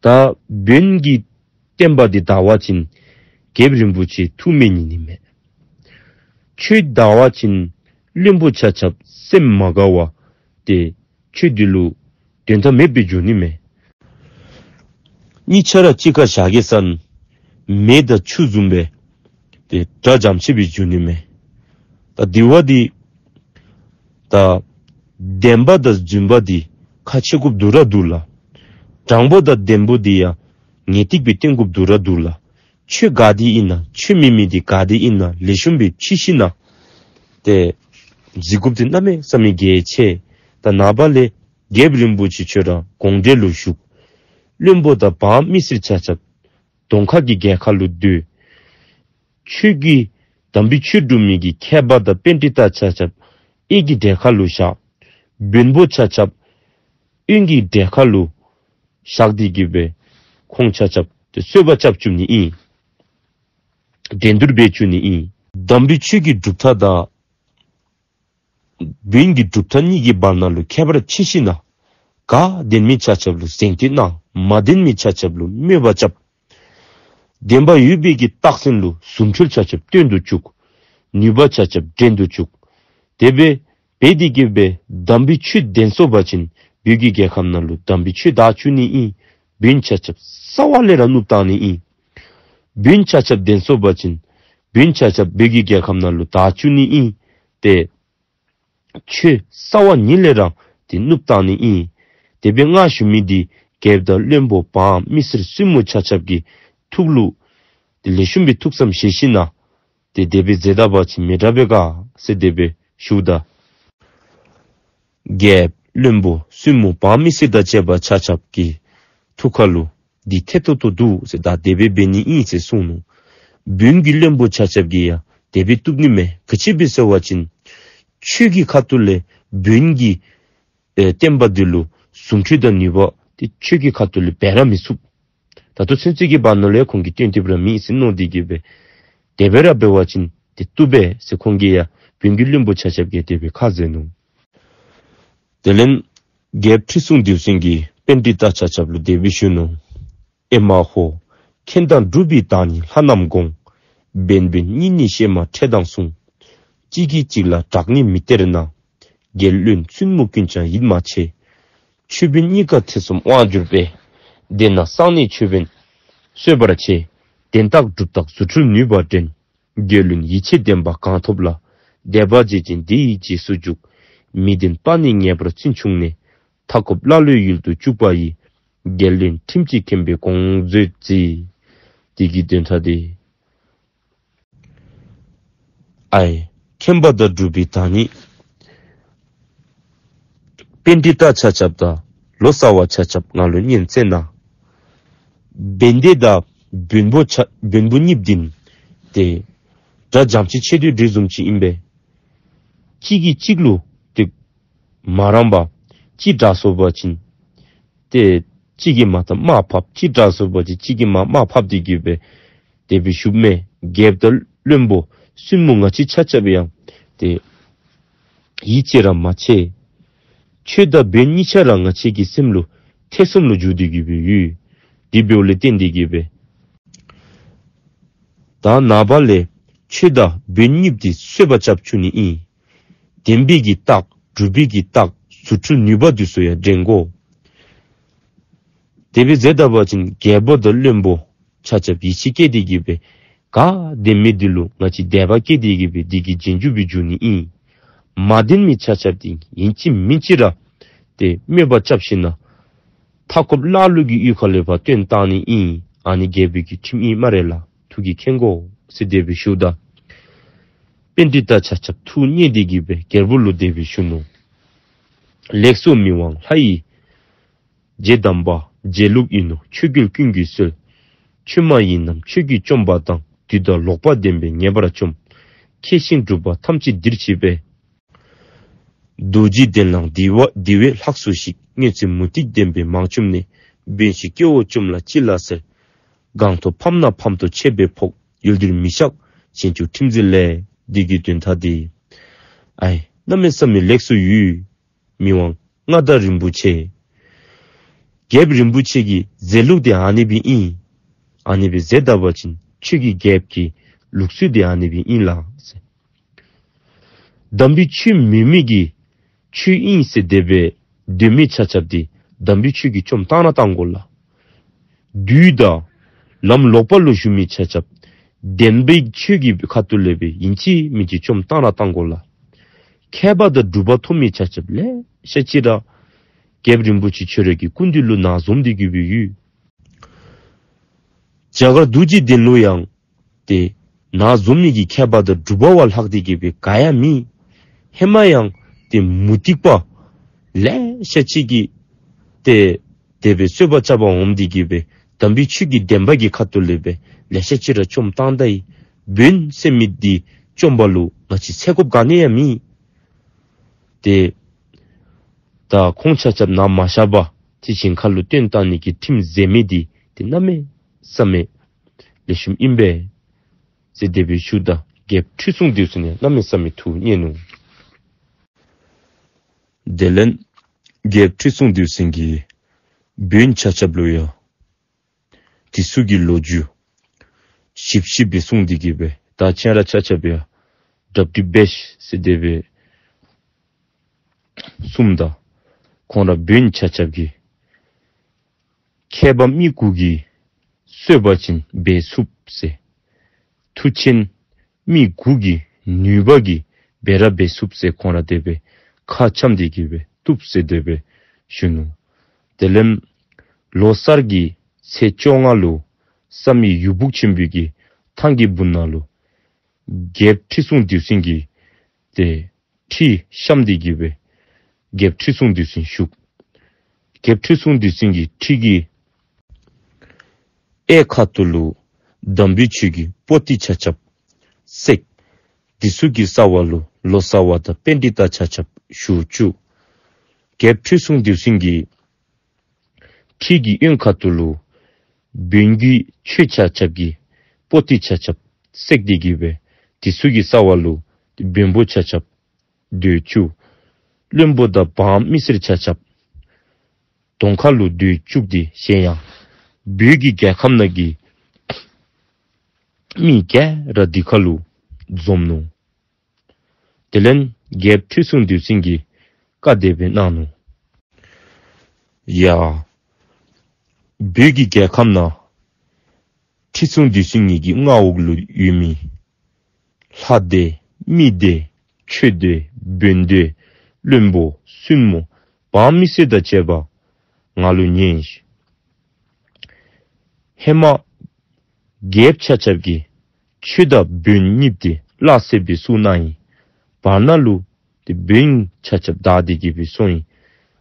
ད་བོན་གྱི་བསྟན་པ་འདི་དར་བ་ཅིན་རྒྱལཔོ་རིན་པོ་ཆེ་ཐུགས་མི་མཉེས་ནི་མས། ཆོས་དར་བ་ཅིན་བློན་པོ་ཆ་ཁྱབ་སེམས་མ་དགའ་བར་ཏེ་ཆོས་འདི་ལུ་དོན་དག་མེདཔ་སྦེ་འགྱོ་ནི་མས། གཉིས་ཆ་ར་གཅིག་ཁར་བཞག་གེ་ཟེར་ན་མེ་དང་ཆུ་བཟུམ་སྦེ་ཏེ་དགྲ་འཇམ་ཆེ་སྦེ་འགྱོ་ནི་མས། ད་དེ་བ་འདི་ད་བདེན་པ་དང་རྫུན་པ་འདི་ཁ་ཕྱེ་དགོཔ་འདུག་ར་འདུག་ལགས། དྲང་པོ་དང་བདེན་པོ་འདི་ཡང་ངེས་ཏིག་སྦེ་བསྟན་དགོཔ་འདུག་ར་འདུག་ལགས། ཆོས་ག་འདི་ཨིན་ན་ཆོས་མེན་མི་འདི་ག་འདི་ཨིན་ན་ལེགས་ཤོམ་སྦེ་ཕྱེ་ཞིནམ་ན་ཏེ་གཟིགས་དགོཔ་འདི་གནམ་མེད་ས་མེད་གལ་ཆེ། ད་ནངས་པ་ལས་རྒྱལཔོ་རིན་པོ་ཆེ་ཁྱོད་ར་དགོངས་འགྲེལ་ལུ་བཞུགས། བློན་པོ་དང་འབངས་མི་སེར་ཆ་ཁྱབ་གདོང་ཁ་གི་རྒྱལ་ཁ་ལུ་སྡོད། ཆོས་ཀྱི་དམ་པའི་ཆོས་སྒྲུབ་མི་གི་མཁས་པ་དང་པཎྜི་ཏ་ཆ་ཁྱབ་གཡས་ཀྱི་གྲལ་ཁ་ལུ་བཞག། བོན་པོ་ཆ་ཁྱབ་གཡོན་གྱི་གྲལ་ཁ་ལུ་བཞག་སྟེ་གི་སྦེ་ཁོང་ཆ་ཁྱབ་ཏེ་རྩོད་པ་རྐྱབ་བཅུག་ནི་ཨིན། འགྲན་བསྡུར་འབད་བཅུག་ནི་ཨིན། དམ་པའི་ཆོས་ཀྱི་གྲུབ་མཐའ་དང་བོན་གྱི་གྲུབ་མཐའ་གཉིས་ཀྱི་བར་ན་ལུ་ཁྱད་པར་ཕྱེ་ཞིནམ་ན་ག་བདེན་མི་ཆ་ཁྱབ་ལུ་གཟེངས་བསྟོད་གནང་། མ་བདེན་མི་ཆ་ཁྱབ་ལུ་དམོད་པ་རྐྱབ། བདེན་པ་ཡོད་པའི་གི་རྟགས་མཚན་ལུ་རྫུ་འཕྲུལ་ཆ་ཁྱབ་སྟོན་དུ་བཅུག། ནུས་པ་ཆ་ཁྱབ་འགྲན་དུ་བཅུག། དེ་སྦེ་འབད་དེ་གི་སྦེ་དམ་པའི་ཆོས་བདེན་སོང་པ་ཅིན་བོད་ཀྱི་རྒྱལ་ཁམས་ནང་ལུ་དམ་པའི་ཆོས་དར་བཅུག་ནི་ཨིན། བོན་ཆ་ཁྱབ་རྩ་བ་ལས་ར་བསྣུབས་བཏང་ནི་ཨིན། བོན་ཆ་ཁྱབ་བདེན་སོང་པ་ཅིན་བོན་ཆ་ཁྱབ་བོད་ཀྱི་རྒྱལ་ཁམས་ནང་ལུ་དར་བཅུག་ནི་ཨིན། ཏེ་ཆོས་རྩ་བ་ཉིད་ལས་ར་ཏེ་བསྣུབས་བཏང་ནི་ཨིན། དེ་སྦེ་ང་ཞུ་མི་འདི་རྒྱལཔོ་དང་བློན་པོ་འབངས་མི་སེར་བཙུན་མོ་ཆ་ཁྱབ་ཀྱིས་ ཐུགས་ལུ་ཏེ་ལེགས་ཤོམ་སྦེ་ཐུགས་བསམ་བཞེས་ཞིན་ན་ཏེ་དེ་སྦེ་མཛད་ད་པ་ཅིན་མི་དྲག་པས་ག་ཟེར་དེ་སྦེ་ཞུཝ་ད། རྒྱལཔོ་བློན་པོ་བཙུན་མོ་འབངས་མི་སེར་དང་བཅས་པ་ཆ་ཁྱབ་ཀྱི་ཐུགས་ཁ་ལུ་འདི་ཐད་ཏོག་ཏོ་འདུག་ཟེར། ད་དེ་སྦེ་འབད་ནི་ཨིན་ཟེར་གསུངས་ནུག། བོན་གྱི་བློན་པོ་ཆ་ཁྱབ་ཀྱིས་ཡང་དེ་སྦེ་བཏུབ་ནི་མས། ག་ཅི་སྦེ་ཟེར་བ་ཅིན་ཆོས་ཀྱི་ཁ་ཐུག་ལས་བོན་གྱི་ཨེ་བསྟན་པ་འདི་ལུ་ཟུངས་ཁྲུས་དང་ནུས་པ་འདི་ཆོས་ཀྱི་ཁ་ཐུག་ལས་འབད་ར་མི་ཚུགས། ད་ལྟོ་ཚུན་ཚོད་ཀྱི་བར་ན་ལུ་ཡང་ཁོང་གིས་སྟོན་ཏེ་ར་མེད་ཟེར་མནོ་སྟེ་གི་སྦེ་དེ་སྦེ་ར་འབད་བ་ཅིན་ཏེ་བཏུབ་པས་ཟེར་ཁོང་གིས་ཡང་བོན་གྱི་བློན་པོ་ཆ་ཁྱབ་ཀྱིས་དེ་སྦེ་ཁ་བཟེད་ནུག། དེ་ལས་རྒྱལཔོ་ཁྲི་སྲོང་ལྡེའུ་བཙན་གྱིས་པཎྜི་ཏ་ཆ་ཁྱབ་ལུ་དེ་སྦེ་ཞུ་ནུག། ཨེ་མ་ཧོ། མཁྱེན་དང་གྲུབ་པའི་བདག་ཉིད་ལྷ་རྣམས་དགོངས། བན་བོན་གཉིས་ནི་གཤེད་མ་ཁྲེལ་དང་མཚུངས། གཅིག་གིས་གཅིག་ལ་དྲག་ནི་མི་སྟེར་ན། རྒྱལ་བློན་བཙུན་མོ་ཀུན་ཀྱང་ཡིད་མ་ཆེས། ཆོས་བོན་གཉིས་ཀ་ཐེ་ཚོམ་དབང་གྱུར་པས། དེས་ན་གསང་གནས་ཆོས་བོན་གསོད་པར་བྱེད། བདེན་རྟགས་གྲུབ་རྟགས་རྫུ་འཕྲུལ་ནུས་པ་འགྲན། རྒྱལ་བློན་ཡིད་ཆེས་བདེན་པ་གང་ཐོབ་ལ། དད་པ་བྱེད་ཅིང་དེ་ཡི་རྗེས་སུ་འཇུག། མི་བདེན་པ་ནི་ངེས་པར་བཙུན་ཕྱུག་ནས། མཐའ་འཁོབ་ཀླ་ཀློའི་ཡུལ་དུ་བཅུག་པ་ཡི། རྒྱལ་བློན་ཁྲིམས་ཀྱིས་ཁེངས་པའི་དགོངས་མཛོད་མཛད། དེ་གི་དོན་དག་དེ། ཨའི། མཁྱེན་པ་དང་གྲུབ་པའི་བདག་ཉིད། པཎྜི་ཏ་ཆ་ཁྱབ་དང་ལོ་ཙཱ་བ་ཆ་ཁྱབ་ང་ལུ་ཉན་ཅི་ན། བན་དེ་དང་བོན་པོ་ཆ་བོན་པོ་གཉིས་འདི་ཏེ་དགྲ་འཇམ་ཅིག་ཆེ་དུས་འདྲེ་བཟུམ་ཅིག་ཨིན་པས། གཅིག་གིས་གཅིག་ལུ་ཏེ་མ་རངས་པར་གཅིག་དྲག་སོང་པ་ཅིན་ཏེ་གཅིག་གིས་མར་ད་དམའ་ཕབ། གཅིག་དྲག་སོང་པ་ཅིན་གཅིག་གིས་མར་དམའ་ཕབ་སྟེ་གི་སྦེ་དེ་སྦེ་བཞུགསཔ་མས། རྒྱལཔོ་དང་བློན་པོ་བཙུན་མོ་ང་བཅས་ཆ་ཁྱབ་ཡང་ཏེ་ཡིད་ཆེས་ར་མ་ཆེས། ཆོས་དང་བོན་གཉིས་ཆ་ར་ང་བཅས་ཀྱི་སེམས་ལུ་ཐེ་ཚོམ་ལུ་འགྱུར་ཏེ་གི་སྦེ་ཡོད། དེ་འབདཝ་ལས་བརྟེན་ཏེ་གི་སྦེ་ད་ནངས་པ་ལས་ཆོས་དང་བོན་གཉིས་འདི་གསོད་པ་རྐྱབ་བཅུག་ནི་ཨིན། བདེན་པའི་གི་རྟགས་གྲུབ་པའི་གི་རྟགས་རྫུ་འཕྲུལ་ནུས་པ་འདི་ཚུ་ཡང་འགྲན་དགོ། དེ་སྦེ་མཛད་ད་པ་ཅིན་རྒྱལ་པོ་དང་བློན་པོ་ཆ་ཁྱབ་ཡིད་ཆེས་བསྐྱེད་དེ་གི་སྦེ་ག་བདེན་མི་འདི་ལུ་ང་བཅས་དད་པ་བསྐྱེད་དེ་གི་སྦེ་འདི་གི་རྗེས་འཇུག་སྦེ་འགྱུར་ནི་ཨིན། མ་བདེན་མི་ཆ་ཁྱབ་འདི་ཨིན་ཅི་མིན་ཅི་ར་ཏེ་དམོད་པ་རྐྱབ་ཞིན་ན་མཐའ་འཁོབ་ཀླ་ཀློ་གི་ཡུལ་ཁ་ལས་ཕར་བཏོན་བཏང་ནི་ཨིན། ཨ་ནི་རྒྱལ་པོའི་གི་ཁྲིམས་ཨིན་སྨ་རེ་ལགས། ཐུགས་ཀྱིས་མཁྱེན་དགོ་ཟེར་དེ་སྦེ་ཞུཝ་ད། པཎྜི་ཏ་ཆ་ཁྱབ་ཐུགས་མཉེས་ཏེ་གི་སྦེ་རྒྱལ་པོ་ལུ་དེ་སྦེ་ཞུ་ནུག། ལེགས་སོ་མི་དབང་ལྷ་ཡི་རྗེ་དམ་པ། རྗེ་ལུགས་ཡིན་ནོ་ཆོས་རྒྱལ་ཀུན་གྱི་སྲོལ། ཆོས་མ་ཡིན་རྣམས་ཆོས་ཀྱིས་བཅོམ་པ་དང་། བདུད་དང་ལོག་པ་བདེན་པས་ངེས་པར་བཅོམ། མཁས་ཤིང་གྲུབ་པ་ཐམས་ཅད་འདིར་མཆིས་པས། རྡོ་རྗེ་གདན་ལའང་འདི་བ་འདི་བས་ལྷག་སུ་ཞིག། སྔོན་ཚེ་མུ་སྟེགས་བདེན་པས་མང་བཅོམ་ནས། བོན་ཞིག་སྐྱེ་བོ་བཅོམ་ལ་ཅི་ལ་ཟེར། གང་ཐོབ་ཕམ་ན་ཕམ་དོ་ཆད་པས་ཕོག། ཡུལ་འདིར་མི་བཞག་གཞན་བཅུག་ཁྲིམས་འཛིན་ལས། འདི་གི་དོན་དག་འདི་ཨའི་གནམ་མེད་ས་མེད་ལེགས་སོ་ཡོད། མི་དབང་མངའ་བདག་རིན་པོ་ཆེ། རྒྱལཔོ་རིན་པོ་ཆེ་གི་མཛད་ལུགས་འདི་ཨ་ནི་སྦེ་ཨིན། ཨ་ནི་སྦེ་མཛད་ད་པ་ཅིན་ཆོས་ཀྱི་རྒྱལཔོ་གི་ལུགས་སྲོལ་འདི་ཨ་ནི་སྦེ་ཨིན་ལགས་ཟེར། དམ་པའི་ཆོས་མེན་མི་གི་ཆོས་ཨིན་ཟེར་དེ་སྦེ་སྡོད་མི་ཆ་ཁྱབ་འདི་དམ་པའི་ཆོས་ཀྱིས་བཅོམ་བཏང་ར་བཏང་དགོ་ལགས། བདུད་དང་ལམ་ལོག་པ་ལུ་བཞུགས་མི་ཆ་ཁྱབ་བདེན་པའི་ཆོས་ཀྱི་ཁ་ཐུག་ལས་སྦེ་ཨིན་ཅི་མིན་ཅི་བཅོམ་བཏང་ར་བཏང་དགོ་ལགས། མཁས་པ་དང་གྲུབ་པ་ཐོབ་མི་ཆ་ཁྱབ་ལེ་ཤ་ཅིག་ར་རྒྱལཔོ་རིན་པོ་ཆེ་ཁྱོད་རའི་གི་སྐུ་མདུན་ལུ་ནཱ་འཛོམས་ཏེ་གི་སྦེ་ཡོད། རྒྱ་གར་རྡོ་རྗེ་གདན་ལུ་ཡང་ཏེ་ནཱ་འཛོམས་མི་གི་མཁས་པ་དང་གྲུབ་པ་བ་ལྷག་སྟེ་གི་སྦེ་ག་ཡང་མེད། ཧེ་མ་ཡང་ཏེ་མུ་སྟེགས་པ་ལེ་ཤ་ཅིག་གིས་ཏེ་དེ་སྦེ་རྩོད་པ་རྐྱབ་པར་འོངམ་འདི་གིས་སྦེ་དམ་པའི་ཆོས་ཀྱི་བདེན་པ་གི་ཁ་ཐུག་ལས་སྦེ་ལེ་ཤ་ཅིག་ར་བཅོམ་བཏང་ད་ཡི། བོན་ཟེར་མི་འདི་བཅོམ་པ་ལུ་ང་བཅས་ཚེ་སྐབས་ག་ནི་ཡང་མེད། ཏེ་ད་ཁོང་ཆ་ཁྱབ་ནཱ་མ་བཞག་པར་ཏེ་གཞན་ཁ་ལུ་བཏོན་བཏང་ནི་གི་ཁྲིམས་མཛད་མི་འདི་ཏེ་གནམ་མེད་ས་མེད་ལེགས་ཤོམ་ཨིན་པས་ཟེར་དེ་སྦེ་ཞུཝ་ད་རྒྱལཔོ་ཁྲི་སྲོང་ལྡེའུ་བཙན་ཡང་གནམ་མེད་ས་མེད་ཐུགས་མཉེས་ནུག། དེ་ལས་རྒྱལཔོ་ཁྲི་སྲོང་ལྡེའུ་བཙན་གྱིས་བོན་ཆ་ཁྱབ་ལུ་ཡང་དེ་ཚུ་གི་ལོ་རྒྱུས་ཞིབ་ཞིབ་སྦེ་གསུངས་ཏེ་གི་སྦེ་ད་ཁྱེད་ར་ཆ་ཁྱབ་ཡང་སྒྲུབ་སྟེ་འབད་ཤིག་ཟེར་དེ་སྦེ་གསུངམ་ད་ཁོང་ར་བོན་ཆ་ཁྱབ་ཀྱིས་མཁས་པ་མི་དགུ་གིས་གསོད་པ་ཅིན་འབད་ཚུགས་ཟེར། མཐུ་ཆེན་མི་དགུ་གི་ནུས་པ་གིས་འབད་ར་འབད་ཚུགས་ཟེར་ཁོང་ར་དེ་སྦེ་ཁ་འཆམ་སྟེ་གི་སྦེ་བཏུབ་ཟེར་དེ་སྦེ་ཞུ་ནུག། དེ་ལས་ལོ་གསར་གྱི་ཚེས་བཅོ་ལྔ་ལུ་ བསམ་ཡས་ཡུ་སྦུག་ཆེན་པོའི་གི་ཐང་གི་སྦུག་ན་ལུ་རྒྱལཔོ་ཁྲི་སྲོང་ལྡེའུ་བཙན་གྱིས་ཏེ་ཁྲི་བཤམས་ཏེ་གི་སྦེ་རྒྱལཔོ་ཁྲི་སྲོང་ལྡེའུ་བཙན་བཞུགས། རྒྱལཔོ་ཁྲི་སྲོང་ལྡེའུ་བཙན་གྱིས་ཁྲི་གི་གཡས་ཁ་ཐུག་ལུ་དམ་པའི་ཆོས་ཀྱི་པོ་ཏི་ཆ་ཁྱབ་བསྲེགས། དེ་ཚུ་གི་རྩ་བ་ལུ་ལོ་ཙཱ་བ་དང་པཎྜི་ཏ་ཆ་ཁྱབ་བཞུགས་བཅུག། རྒྱལཔོ་ཁྲི་སྲོང་ལྡེའུ་བཙན་གྱིས་ཁྲི་གི་གཡོན་ཁ་ཐུག་ལུ་བོན་གྱི་ཆོས་ཆ་ཁྱབ་ཀྱི་པོ་ཏི་ཆ་ཁྱབ་བསྲེགས་ཏེ་གི་སྦེ་དེ་ཚུ་གི་རྩ་བ་ལུ་བོན་པོ་ཆ་ཁྱབ་སྡོད་བཅུག། བློན་པོ་དང་འབངས་མི་སེར་ཆ་ཁྱབ་གདོང་ཁ་ལུ་སྡོད་བཅུག་སྟེ་གཞན་ཡང་བོད་ཀྱི་རྒྱལ་ཁམས་ནང་གི་མི་ག་ར་དེ་ཁ་ལུ་འཛོམས་ནུག། དེ་ལས་རྒྱལཔོ་ཁྲི་སྲོང་ལྡེའུ་བཙན་གྱིས་བཀའ་དེ་སྦེ་གནང་ནུག། ཡ། བོད་ཀྱི་རྒྱལ་ཁམས་ནང་ཁྲི་སྲོང་ལྡེའུ་བཙན་ཉིད་ཀྱི་མངའ་འོག་ལུ་ཡོད་མི་ལྷ་སྡེ་མི་སྡེ་ཆོས་སྡེ་བོན་སྡེ་བློན་པོ་བཙུན་མོ་འབངས་མི་སེར་དང་བཅས་པ་ང་ལུ་ཉན་ཤིག། ཧེ་མ་རྒྱལཔོ་ཆ་ཁྱབ་ཀྱིས་ཆོས་དང་བོན་གཉིས་དེ་སླ་བསྲེ་སྦེ་བཙུགས་གནང་ཡི། བར་ན་ལུ་ཏེ་བོན་ཆ་ཁྱབ་དག་སྟེ་གི་སྦེ་སོང་ཡི།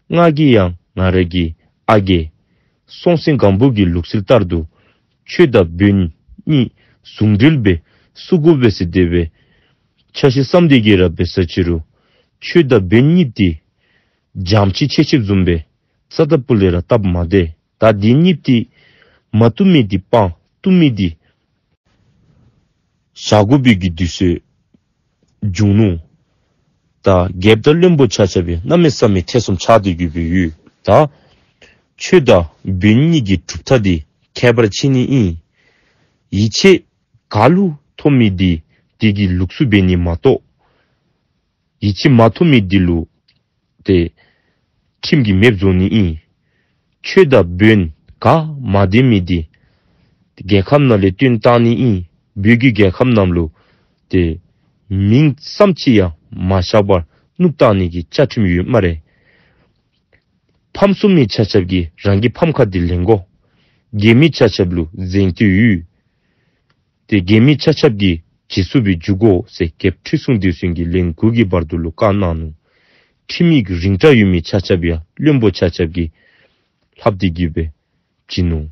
ང་གིས་ཡང་ང་ར་གི་ཨ་རྒས་སྲོང་བཙན་སྒམ་པོ་གི་ལུགས་སྲོལ་ལྟར་དུ་ཆོས་དང་བོན་གཉིས་ཟུང་འབྲེལ་སྦེ་བཙུགས་དགོ་པས་ཟེར་དེ་སྦེ་འཆར་གཞི་བརྩམས་ཏེ་གི་ར་འབད་ས་ཅི་རུང་ཆོས་དང་བོན་གཉིས་དེ་འཇམ་ཅིག་ཆེ་ཆེ་བཟུམ་སྦེ་རྩ་དང་སྤུ་ལས་ར་བཏབ་མ་སྟེར། ད་དེ་གཉིས་དེ་མ་བཏུབ་མི་དེ་སྤང་བཏུབ་མི་དེ་བཞག་དགོ་པའི་གི་དུས་ཚོད་བྱུང་ནུག། ད་རྒྱལཔོ་དང་བློན་པོ་ཆ་ཁྱབ་སྦེ་གནམ་མེད་ས་མེད་ཐེ་ཚོམ་ཆགས་ཏེ་གི་སྦེ་ཡོད། ད་ཆོས་དང་བོན་གཉིས་ཀྱི་གྲུབ་མཐའ་དེ་ཁྱད་པར་ཕྱེ་ནི་ཨིན། ཡིད་ཆེས་ག་ལུ་ཐོབ་མི་དེ་དེ་གི་ལུགས་སྲོལ་འབད་ནི་མ་གཏོགས་ཡིད་ཆེས་མ་ཐོབ་མི་དེ་ལུ་ཏེ་ཁྲིམས་ཀྱིས་མེདཔ་བཟོ་ནི་ཨིན། ཆོས་དང་བོན་ག་མ་བདེན་མི་དེ་རྒྱལ་ཁམས་ནང་ལས་བཏོན་བཏང་ནི་ཨིན། བོད་ཀྱི་རྒྱལ་ཁམས་ནང་ལུ་ཏེ་མིང་ཙམ་ཅིག་ཡང་མ་བཞག་པར་བསྣུབས་བཏང་ནི་གི་བཅའ་ཁྲིམས་ཡོད་སྨ་རེ། ཕམ་སོང་མི་ཆ་ཁྱབ་ཀྱིས་རང་གི་ཕམ་ཁ་དེ་ལེན་དགོ། རྒས་མི་ཆ་ཁྱབ་ལུ་གཟེངས་བསྟོད་ཡོད། ཏེ་རྒས་མི་ཆ་ཁྱབ་ཀྱིས་རྗེས་སུ་སྦེ་འཇུག་དགོ་ཟེར་རྒྱལཔོ་ཁྲི་སྲོང་ལྡེའུ་བཙན་གྱིས་ལན་དགུ་གི་བར་དུ་ལུ་བཀའ་གནང་ནུག། ཁྲིམས་ཡིག་རིང་དྲགས་ཡོད་མི་ཆ་ཁྱབ་ཡང་བློན་པོ་ཆ་ཁྱབ་ཀྱིས་ལྷབ་སྟེ་གི་སྦེ་བྱིན་ནུག།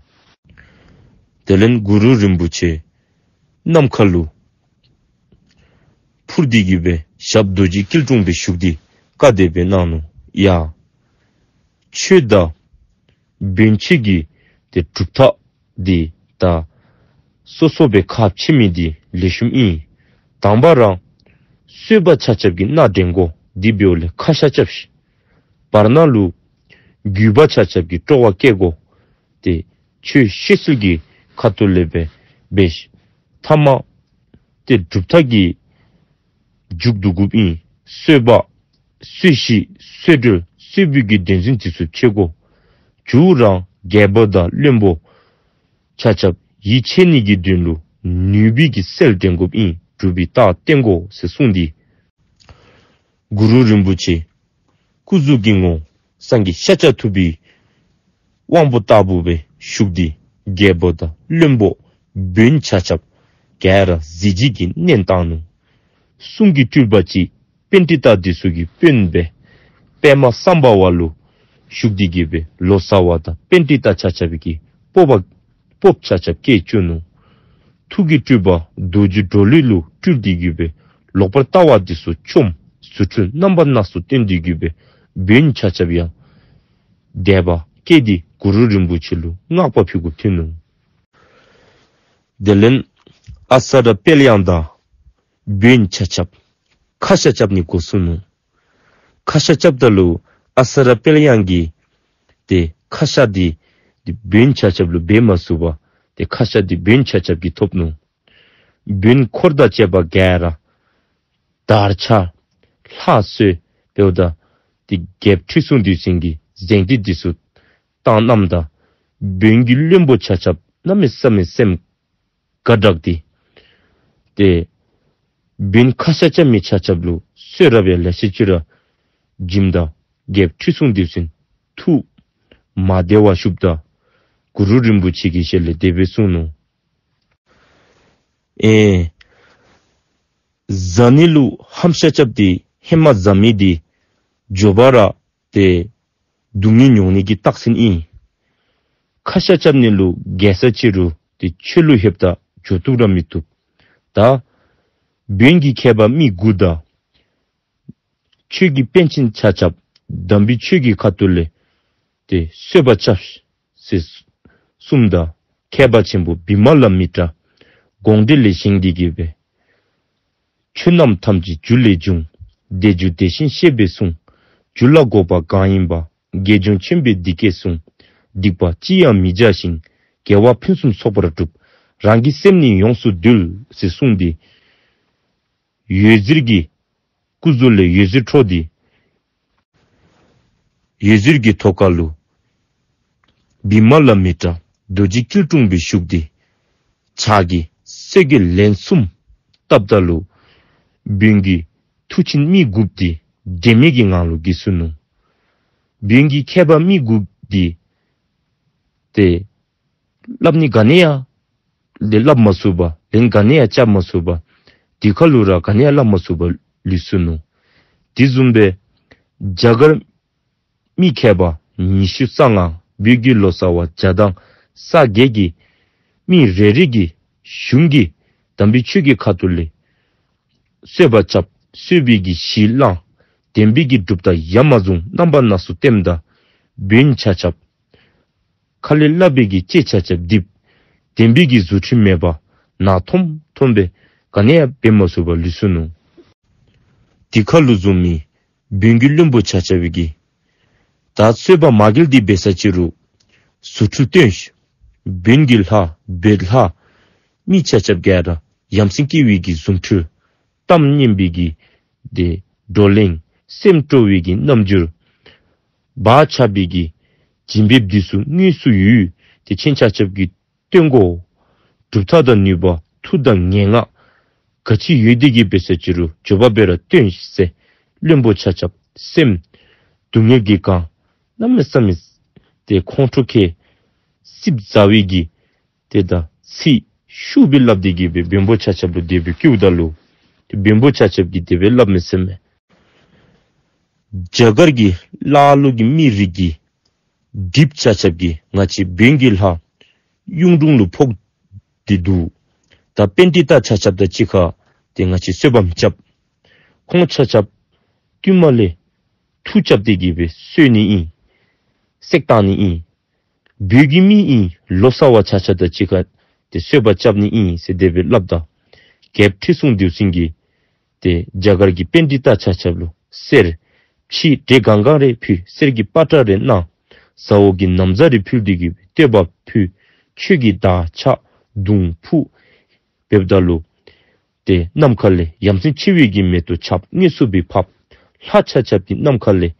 དེ་ལས་གུ་རུ་རིན་པོ་ཆེ་ནམ་མཁའ་ལུ་འཕུར་ཏེ་གི་སྦེ་ཞབས་རྡོ་རྗེ་སྐྱིལ་ཀྲུང་སྦེ་བཞུགས་ཏེ་བཀའ་དེ་སྦེ་གནང་ནུག། ཡ། ཆོས་དང་བོན་ཆོས་ཀྱི་ཏེ་གྲུབ་མཐའ་འདི་ད་སོ་སོ་སྦེ་ཁ་ཕྱེ་མི་འདི་ལེགས་ཤོམ་ཨིན། དང་པ་ར་སོ་པ་ཆ་ཁྱབ་ཀྱིས་སྣ་འདྲེན་དགོ། དེ་འབདཝ་ལས་ཁ་ཤ་རྐྱབ་ཤིག། བར་ན་ལུ་རྒྱུད་པ་ཆ་ཁྱབ་ཀྱིས་སྤྲོ་བ་བསྐྱེད་དགོ། ཏེ་ཆོས་བཤད་སྲོལ་གྱི་ཁ་ཐུག་ལས་སྦེ་འབད་ཤིག། ཐ་མ་ཏེ་གྲུབ་མཐའ་གི་མཇུག་བསྡུ་དགོཔ་ཨིན། སོ་པ་སྲོལ་གཞི་སྲོལ་གྲོས་སྲོལ་བུ་གི་དོན་ཚན་འདི་ཚུ་ཕྱེ་དགོ། མཇུག་ར་རྒྱལ་པོ་དང་བློན་པོ་ཆ་ཁྱབ་ཡིད་ཆེས་ནི་གི་དོན་ལུ་ནུས་པའི་གི་སེལ་འདྲེན་དགོཔ་ཨིན། གྲུབ་པའི་རྟགས་བསྟན་དགོ་ཟེར་གསུངས་ཏེ་གུ་རུ་རིན་པོ་ཆེ་སྐུ་གཟུགས་ཀྱི་ངོ་སངས་རྒྱས་ཤཱཀྱ་ཐུབ་པའི་དབང་པོ་ལྟ་བུ་སྦེ་བཞུགས་ཏེ་རྒྱལ་པོ་དང་བློན་པོ་བོན་ཆ་ཁྱབ་ག་ར་གཟི་བརྗིད་ཀྱིས་མནན་བཏང་ནུག། གསུང་གི་སྤྲུལ་པ་ཅིག་པཎྜི་ཏ་འདི་ཚུ་གི་དཔོན་སྦེ་པདྨ་སམྦྷ་ཝ་ལུ་བཞུགས་ཏེ་གི་སྦེ་ལོ་ཙཱ་བ་དང་པཎྜི་ཏ་ཆ་ཁྱབ་ཀྱི་སྤོབས་པ་སྤོབས་ཆ་ཁྱབ་བསྐྱེད་བཅུག་ནུག། ཐུགས་ཀྱི་སྤྲུལ་པ་རྡོ་རྗེ་གྲོ་ལོད་ལུ་སྤྲུལ་ཏེ་གི་སྦེ་ལོག་པར་ལྟ་བ་འདི་ཚུ་བཅོམ། རྫུ་འཕྲུལ་རྣམ་པ་སྣ་ཚོགས་སྟོན་ཏེ་གི་སྦེ་བོན་ཆ་ཁྱབ་ཡང་དད་པ་སྐྱེས་ཏེ་གུ་རུ་རིན་པོ་ཆེ་ལུ་བསྔགས་པ་ཕུལ་དགོཔ་ཐོན་ནུག། དེ་ལས་ཨ་ས་ར་དཔལ་དབྱངས་དང་བོན་ཆ་ཁྱབ་ཁ་ཤ་རྐྱབ་ནི་འགོ་བཟུང་ནུག། ཁ་ཤ་རྐྱབ་ད་ལུ་ཨ་ས་ར་དཔལ་དབྱངས་ཀྱིས་ཏེ་ཁ་ཤ་འདི་ཏེ་བོན་ཆ་ཁྱབ་ལུ་འབད་མ་ཚུགས་པར་ཏེ་ཁ་ཤ་འདི་བོན་ཆ་ཁྱབ་ཀྱིས་ཐོབ་ནུག། བོན་འཁོར་དང་བཅས་པ་ག་ར་དར་ཆ་ལྷ་གསོལ་འབདཝ་ད་ཏེ་རྒྱལཔོ་ཁྲི་སྲོང་ལྡེའུ་བཙན་གྱིས་གཟེངས་བསྟོད་འདི་ཚུ་བཏང་གནངམ་ད་བོན་གྱི་བློན་པོ་ཆ་ཁྱབ་གནམ་མེད་ས་མེད་སེམས་དགའ་དྲགས་ཏེ་ཏེ་བོན་ཁ་ཤ་རྐྱབ་མི་ཆ་ཁྱབ་ལུ་གསོལ་རས་ཡང་ལེ་ཤ་ཅིག་ར་བྱིནམ་ད་རྒྱལཔོ་ཁྲི་སྲོང་ལྡེའུ་བཙན་ཐུགས་མ་བདེ་བར་བཞུགསཔ་ད་གུ་རུ་རིན་པོ་ཆེ་གི་ཞལ་ལས་དེ་སྦེ་གསུངས་ནུག། ཨེ་བཟའ་ནི་ལུ་ཧམ་ཤ་རྐྱབ་སྟེ་ཧེ་མ་བཟའ་མི་འདི་མགྱོགས་པ་ར་ཏེ་སྡུག་བསྔལ་མྱོང་ནི་གི་རྟགས་མཚན་ཨིན། ཁ་ཤ་རྐྱབ་ནི་ལུ་རྒས་ས་ཅི་རུང་ཏེ་ཆོས་ལུ་ལྷོདཔ་ད་འགྱོ་བཏུབ་ར་མི་བཏུབ། ད་བོན་གྱི་མཁས་པ་མི་དགུ་དང་ཆོས་ཀྱི་པཎ་ཆེན་ཆ་ཁྱབ་དམ་པའི་ཆོས་ཀྱི་ཁ་ཐུག་ལས་ཏེ་གསོལ་བ་རྐྱབ་ཟེར་གསུངམ་ད་མཁས་པ་ཆེན་པོ་བི་མ་ལ་མི་ཏྲ་དགོངས་འགྲེལ་ལས་བཞེངས་ཏེ་གི་སྦེ། ཆོས་རྣམས་ཐམས་ཅད་རྒྱུ་ལས་བྱུང་། དེ་རྒྱུ་དེ་བཞིན་གཤེགས་པས་གསུངས། རྒྱུ་ལ་འགོག་པ་གང་ཡིན་པ། དགེ་སྦྱོང་ཆེན་པོས་འདི་སྐད་གསུངས། སྡིག་པ་ཅི་ཡང་མི་བྱ་ཞིང་། དགེ་བ་ཕུན་སུམ་ཚོགས་པར་སྒྲུབ། རང་གི་སེམས་ནི་ཡོངས་སུ་འདུལ། ཟེར་གསུངས་ཏེ། འོད་ཟེར་གྱི་སྐུ་གཟུགས་ལས་འོད་ཟེར་འཕྲོས་ཏེ། འོད་ཟེར་གྱི་ཐོག་ཁ་ལུ་བི་མ་ལ་མི་ཏྲ་རྡོ་རྗེ་སྐྱིལ་ཀྲུང་སྦེ་བཞུགས་ཏེ་ཕྱག་གིས་གསེར་གྱི་ལན་གསུམ་བཏབ་ད་ལུ་བོན་གྱི་མཐུ་ཆེན་མི་དགུཔ་འདི་དྲན་མེད་ཀྱི་ངང་ལུ་འགྱེལ་སོ་ནུག། བོན་གྱི་མཁས་པ་མི་དགུཔ་འདི་ཏེ་སླབ་ནི་ག་ནི་ཡང་ཏེ་སླབ་མ་ཚུགས་པར་ལན་ག་ནི་ཡང་རྐྱབ་མ་ཚུགས་པར་དེ་ཁ་ལུ་ར་ག་ནི་ཡང་སླབ་མ་ཚུགས་པར་ལུས་སོ་ནུག། དེ་བཟུམ་སྦེ་རྒྱ་གར་མི་མཁས་པ་ཉི་ཤུ་རྩ་ལྔ་བོད་ཀྱི་ལོ་ཙཱ་བ་བརྒྱ་དང་རྩ་བརྒྱད་ཀྱི་མི་རེ་རེ་གིས་གཞུང་གི་དམ་པའི་ཆོས་ཀྱི་ཁ་ཐུག་ལས་གསོལ་བ་རྐྱབ། གསོལ་བའི་གི་གཞི་བླངས། བདེན་པའི་གི་གྲུབ་རྟགས་ཡ་མ་བཟུང་རྣམ་པ་སྣ་ཚོགས་བསྟནམ་ད་བོན་ཆ་ཁྱབ་ཁ་ལས་སླབ་པའི་གི་ལྕེ་ཆ་ཁྱབ་རྡིབ། བདེན་པའི་གི་རྫུ་འཕྲུལ་མེད་པར་ནག་ཐོམ་ཐོམ་སྦེ་ག་ནི་ཡང་འབད་མ་ཚུགས་པར་ལུས་སོ་ནུག། དེ་ཁ་ལུ་བཟུང་མི་བོན་གྱི་བློན་པོ་ཆ་ཁྱབ་ཀྱིས་ད་རྩོད་པ་མ་འགལ་ཏེ་འབད་ས་ཅི་རུང་རྫུ་འཕྲུལ་སྟོན་ཤིག། བོན་གྱི་ལྷ་བོད་ལྷ་མི་ཆ་ཁྱབ་ག་ར་ཡ་མཚན་སྐྱེ་བའི་གི་རྫུ་འཕྲུལ་གཏམ་སྙན་པའི་གི་ཏེ་བགྲོ་གླེང་སེམས་སྤྲོ་བའི་གི་རྣམ་འགྱུར་བག་ཆགས་པའི་གི་བྱིན་འབེབས་འདི་ཚུ་དངོས་སུ་ཡོད། ཏེ་ཁྱེད་ཆ་ཁྱབ་ཀྱིས་སྟོན་དགོ། གྲུབ་རྟགས་དང་ནུས་པ་མཐུ་དང་ངན་སྔགས་ག་ཅི་ཡོད་དེ་གི་འབད་ས་ཅི་རུང་མགྱོགས་པ་སྦེ་ར་སྟོན་ཤིག་ཟེར་བློན་པོ་ཆ་ཁྱབ་སེམས་སྡུག་བསྔལ་གྱིས་གང་གནམ་མེད་ས་མེད་ཏེ་ཁོང་ཁྲོ་ཁ་སིབ་ཟ་བའི་གི་ཏེ་ད་ཚིག་ཤུགས་སྦེ་སླབ་སྟེ་གི་སྦེ་བོན་པོ་ཆ་ཁྱབ་ལུ་དེ་སྦེ་བཀོདཔ་ད་ལུ་ཏེ་བོན་པོ་ཆ་ཁྱབ་ཀྱིས་དེ་སྦེ་སླབ་མས་ཟེར་མས། རྒྱ་གར་གྱི་ཀླ་ཀློ་གི་མི་རིགས་ཀྱི་གྲིབ་ཆ་ཁྱབ་ཀྱིས་ང་བཅས་བོན་གྱི་ལྷ་གཡུང་དྲུང་ལུ་ཕོག་སྟེ་འདུག། ད་པཎྜི་ཏ་ཆ་ཁྱབ་དང་གཅིག་ཁར་ཏེ་ང་བཅས་རྩོད་པ་མི་རྐྱབ། ཁོང་ཆ་ཁྱབ་བསྟུད་མར་ལས་མཐུ་རྐྱབ་སྟེ་གི་སྦེ་གསོད་ནི་ཨིན། བསད་བཏང་ནི་ཨིན། བོད་ཀྱི་མི་ཨིན། ལོ་ཙཱ་བ་ཆ་ཁྱབ་དང་གཅིག་ཁར་ཏེ་རྩོད་པ་རྐྱབ་ནི་ཨིན་ཟེར་དེ་སྦེ་སླབ་ད་རྒྱལཔོ་ཁྲི་སྲོང་ལྡེའུ་བཙན་གྱིས་ཏེ་རྒྱ་གར་གྱི་པཎྜི་ཏ་ཆ་ཁྱབ་ལུ་གསེར་ཕྱེ་འབྲས་གང་གང་རེ་ཕུལ། གསེར་གྱི་པ་ཏྲ་རེ་གནང་། ཟ་འོག་གི་ན་བཟའ་རེ་ཕུལ་ཏེ་གི་སྦེ་བསྟོད་པ་ཕུལ། ཆོས་ཀྱི་དར་ཕྱར་བརྡུང་ཕུ་འབདཝ་ད་ལུ་ཏེ་ནམ་མཁའ་ལས་ཡ་མཚན་ཆེ་བའི་གི་མེ་ཏོག་ཆརཔ་དངོས་སུ་སྦེ་ཕབ། ལྷ་ཆ་ཁྱབ་ཀྱིས་ནམ་མཁའ་ལས་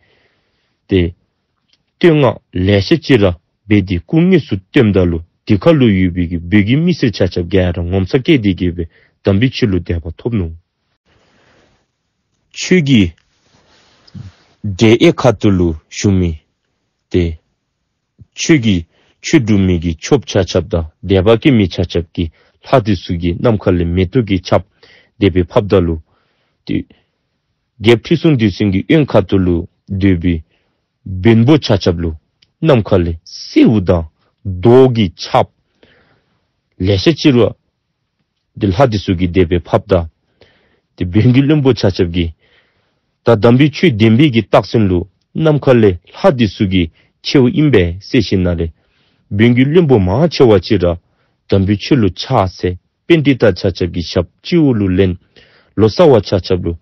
ཏེ་བསྟོད་བསྔགས་ལེ་ཤ་ཅིག་ར་འབད་དེ་སྐུ་དངོས་སུ་སྟོནམ་ད་ལུ་དེ་ཁ་ལུ་ཡོད་པའི་གི་བོད་ཀྱི་མི་སེར་ཆ་ཁྱབ་ག་ར་ངོ་མཚར་སྐྱེས་ཏེ་གི་སྦེ་དམ་པའི་ཆོས་ལུ་དད་པ་ཐོབ་ནུག། ཆོས་ཀྱི་འབྲེལ་ཡོད་ཁ་ཐུག་ལུ་ཞུ་མི་ཏེ་ཆོས་ཀྱི་ཆོས་སྒྲུབ་མི་གི་ཆོསཔ་ཆ་ཁྱབ་དང་དད་པ་སྐྱེ་མི་ཆ་ཁྱབ་ཀྱིས་ལྷ་དེ་ཚུ་གིས་ནམ་མཁའ་ལས་མེ་ཏོག་གི་ཆརཔ་དེ་སྦེ་ཕབ་ད་ལུ་ཏེ་རྒྱལཔོ་ཁྲི་སྲོང་ལྡེའུ་བཙན་གྱི་གཡོན་ཁ་ཐུག་ལུ་སྡོད་པའི་བོན་པོ་ཆ་ཁྱབ་ལུ་ནམ་མཁའ་ལས་སེརཝ་དང་རྡོ་གི་ཆརཔ་ལེ་ཤ་ཅིག་ར་ཏེ་ལྷ་དེ་ཚུ་གིས་དེ་སྦེ་ཕབ་ད་ཏེ་བོན་གྱི་བློན་པོ་ཆ་ཁྱབ་ཀྱིས་ད་དམ་པའི་ཆོས་བདེན་པའི་གི་རྟགས་མཚན་ལུ་ནམ་མཁའ་ལས་ལྷ་དེ་ཚུ་གིས་ཁྱེརཝ་ཨིན་པས་ཟེར་ཞིནམ་ལས་བོན་གྱི་བློན་པོ་མང་ཆེ་བ་ཅིག་ར་དམ་པའི་ཆོས་ལུ་ཕྱག་འཚལ། པཎྜི་ཏ་ཆ་ཁྱབ་ཀྱི་ཞབས་སྤྱི་བོ་ལུ་ལེན། ལོ་ཙཱ་བ་ཆ་ཁྱབ་ལུ་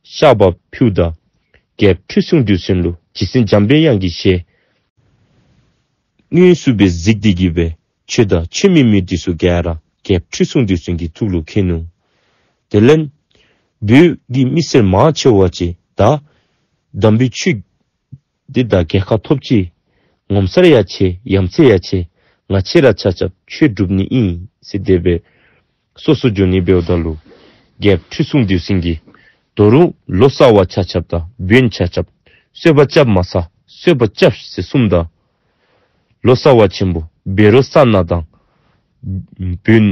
བཤགས་པ་ཕུལཝ་ད་རྒྱལཔོ་ཁྲི་སྲོང་ལྡེའུ་བཙན་ལུ་རྗེ་བཙུན་འཇམ་པའི་དབྱངས་ཀྱི་ཞལ་དངོས་སུ་སྦེ་གཟིགས་ཏེ་གི་སྦེ་ཆོས་དང་ཆོས་མིན་མི་དེ་ཚུ་ག་ར་རྒྱལཔོ་ཁྲི་སྲོང་ལྡེའུ་བཙན་གྱི་ཐུགས་ལུ་མཁྱེན་ནུག། དེ་ལས་བོད་ཀྱི་མི་སེར་མང་ཆེ་བ་ཅིག་ད་དམ་པའི་ཆོས་འདི་ད་རྒྱལ་ཁ་ཐོབ་ཅི། ངོ་མཚར་ཡང་ཆེ། ཡ་མཚན་ཡང་ཆེ། ང་བཅས་ར་ཆ་ཁྱབ་ཆོས་སྒྲུབ་ནི་ཨིན་ཟེར་དེ་སྦེ་སོ་སོ་འགྱོ་ནི་འབདཝ་ད་ལུ་རྒྱལཔོ་ཁྲི་སྲོང་ལྡེའུ་བཙན་གྱིས་ད་རུང་ལོ་ཙཱ་བ་ཆ་ཁྱབ་དང་བོན་ཆ་ཁྱབ་རྩོད་པ་རྐྱབ་མ་ཚར། རྩོད་པ་རྐྱབ་ཤིག་ཟེར་གསུངམ་ད་ལོ་ཙཱ་བ་ཆེན་པོ་བཻ་རོ་ཙ་ན་དང་བོན་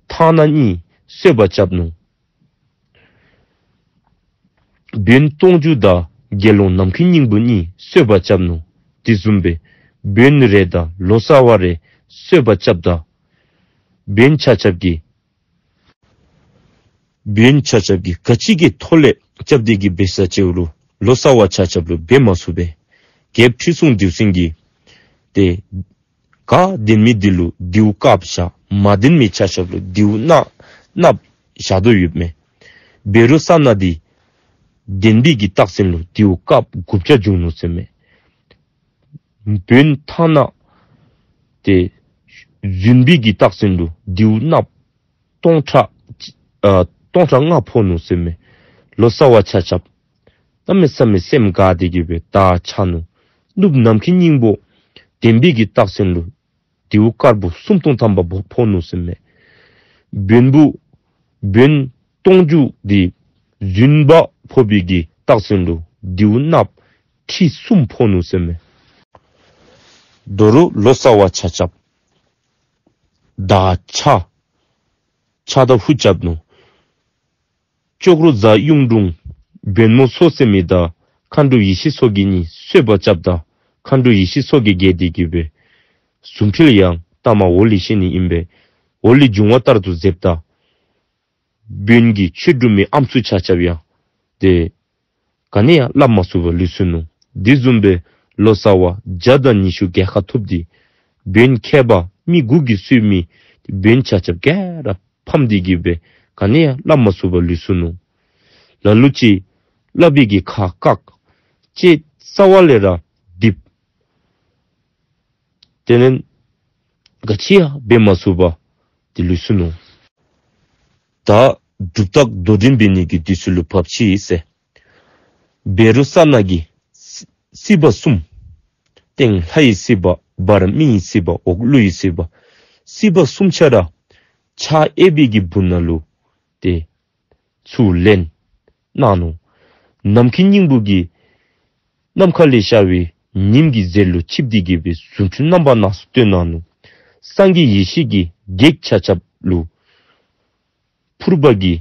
ཐང་ན་གཉིས་ གསོལ་བ་བཅབ་ནུག། བོན་སྟོང་འཇུག་དང་དགེ་སློང་ནམ་མཁའི་སྙིང་པོ་གཉིས་གསོལ་བ་བཅབ་ནུག། དེ་བཟུམ་སྦེ་བོན་རེ་དང་ལོ་ཙཱ་བ་རེ་གསོལ་བ་བཅབ་ད་བོན་ཆ་ཁྱབ་ཀྱིས་བོན་ཆ་ཁྱབ་ཀྱིས་ག་ཅི་གི་ཐོག་ལས་རྐྱབ་སྟེ་གི་འབད་ས་ཅིག་རུང་ལོ་ཙཱ་བ་ཆ་ཁྱབ་ལུ་འབད་མ་ཚུགས་པས། རྒྱལཔོ་ཁྲི་སྲོང་ལྡེའུ་བཙན་གྱིས་ཏེ་ག་བདེན་མི་འདི་ལུ་མདེའུ་དཀརཔོ་བཞག། མ་བདེན་མི་ཆ་ཁྱབ་ལུ་མདེའུ་གནག་གནགཔོ་བཞག་དོ་ཡོདཔ་མས། བཻ་རོ་ཙ་ན་འདི་བདེན་པའི་གི་རྟགས་མཚན་ལུ་མདེའུ་དཀརཔོ་དགུ་བརྒྱ་བྱུང་ནུག་ཟེར་མས། བོན་ཐང་ན་ཏེ་རྫུན་པའི་གི་རྟགས་མཚན་ལུ་མདེའུ་གནགཔོ་སྟོང་ཕྲག་ཨ་སྟོང་ཕྲག་ལྔ་ཕོག་ནུག་ཟེར་མས། ལོ་ཙཱ་བ་ཆ་ཁྱབ་གནམ་མེད་ས་མེད་སེམས་དགའ་སྟེ་གི་སྦེ་དག་ཆ་ནུག། གནུབས་ནམ་མཁའི་སྙིང་པོ་བདེན་པའི་གི་རྟགས་མཚན་ལུ་མདེའུ་དཀརཔོ་སུམ་སྟོང་ཐམ་པ་ཕོག་ནུག་ཟེར་མས། བོན་པོ་བོན་སྟོང་འཇུག་འདི་རྫུན་པ་ཕོག་པའི་གི་རྟགས་མཚན་ལུ་མདེའུ་གནགཔོ་ཁྲི་གསུམ་ཕོག་ནུག་ཟེར་མས། དོ་རུང་ལོ་ཙཱ་བ་ཆ་ཁྱབ་དག་ཆ་ཆ་ད་ཧུ་རྐྱབ་ནུག། ཅོག་རོ་རྫ་གཡུང་དྲུང་བོན་མོ་མཚོ་ཟེར་མི་དང་མཁའ་འགྲོ་ཡེ་ཤེས་མཚོ་རྒྱལ་གཉིས་གསོལ་བ་བཅབ་ད་མཁའ་འགྲོ་ཡེ་ཤེས་མཚོ་རྒྱལ་རྒྱལ་ཏེ་གི་སྦེ་གཟུངས་འཕེལ་ཡང་ལྟ་མ་འོག་ལས་བཤད་ནི་ཨིན་པས། འོག་ལས་འབྱུང་བ་ལྟར་དུ་མཛདཔ་ད་བོན་གྱི་ཆོས་སྒྲུབ་མི་ཨམ་སྲུ་ཆ་ཁྱབ་ཡང་ཏེ་ག་ནི་ཡང་སླབ་མ་ཚུགས་པར་ལུས་སོ་ནུག། དེ་བཟུམ་སྦེ་ལོ་ཙཱ་བ་བརྒྱ་དང་ཉི་ཤུ་རྒྱལ་ཁ་ཐོབ་སྟེ་བོན་མཁས་པ་མི་དགུ་གིས་གསོལ་མི་བོན་ཆ་ཁྱབ་ག་ར་ཕམ་སྟེ་གི་སྦེ་ག་ནི་ཡང་སླབ་མ་ཚུགས་པར་ལུས་སོ་ནུག། ལ་ལུ་ཅིག་སླབ་པའི་གི་ཁ་བཀག། ལྕེ་རྩ་བ་ལས་ར་རྡིབ། དེ་ལས་ག་ཅི་ཡང་འབད་མ་ཚུགས་པར་ཏེ་ལུས་སོ་ནུག། ད་སྒྲུབ་རྟགས་དོ་འགྲན་འབད་ནི་གི་དུས་ཚོད་ལུ་བབས་ཅི་ཟེར། བཻ་རོ་ཙ་ན་གིས་སྲི་སྲིད་པ་གསུམ། སྟེང་ལྷ་ཡི་སྲིད་པ། བར་མི་ཡི་སྲིད་པ། འོག་ཀླུ་ཡི་སྲིད་པ། སྲིད་པ་གསུམ་ཆ་ར་ཕྱག་གཡས་པའི་གི་སྦུག་ན་ལུ་ཏེ་ཚུར་ལེན་གནང་ནུག། ནམ་མཁའི་སྙིང་པོ་གིས་ནམ་མཁའ་ལས་ཤར་བའི་ཉིམ་གྱི་ཟེར་ལུ་ཆིབས་ཏེ་གི་སྦེ་གཟུངས་འཕེལ་རྣམ་པ་སྣ་ཚོགས་སྟོན་གནང་ནུག། སངས་རྒྱས་ཡེ་ཤེས་ཀྱིས་བགེགས་ཆ་ཁྱབ་ལུ་ཕུར་པ་གིས་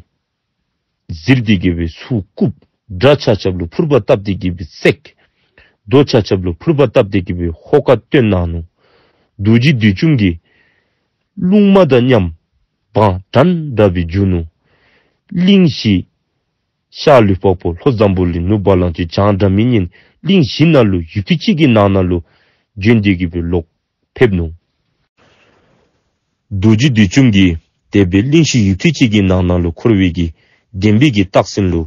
གཟིར་ཏེ་གི་སྦེ་ཚུར་བཀུག། དགྲ་ཆ་ཁྱབ་ལུ་ཕུར་པ་བཏབ་སྟེ་གི་སྦེ་བསད། གདོན་ཆ་ཁྱབ་ལུ་ཕུར་པ་བཏབ་སྟེ་གི་སྦེ་ཧོ་ཀ་སྟོན་གནང་ནུག། རྡོ་རྗེ་བདུད་འཇོམས་ཀྱིས་རླུང་མ་དང་མཉམ་བང་བྲན་འདྲ་སྦེ་བརྒྱུགས་ནུག། གླིང་བཞི་ཤར་ལུས་འཕགས་པོ། ལྷོ་འཛམ་བུ་གླིང་། ནུབ་བ་ལང་སྤྱོད། བྱང་སྒྲ་མི་སྙན། གླིང་བཞི་ནང་ལུ་ཡུད་ཙམ་ཅིག་གི་ནང་ན་ལུ་བྱོན་ཏེ་གི་སྦེ་ལོག་ཕེབས་ནུག། རྡོ་རྗེ་བདུད་འཇོམས་ཀྱིས་དེ་སྦེ་གླིང་བཞི་ཡུད་ཙམ་ཅིག་གི་ནང་ན་ལུ་འཁོར་བའི་གི་བདེན་པའི་གི་རྟགས་མཚན་ལུ་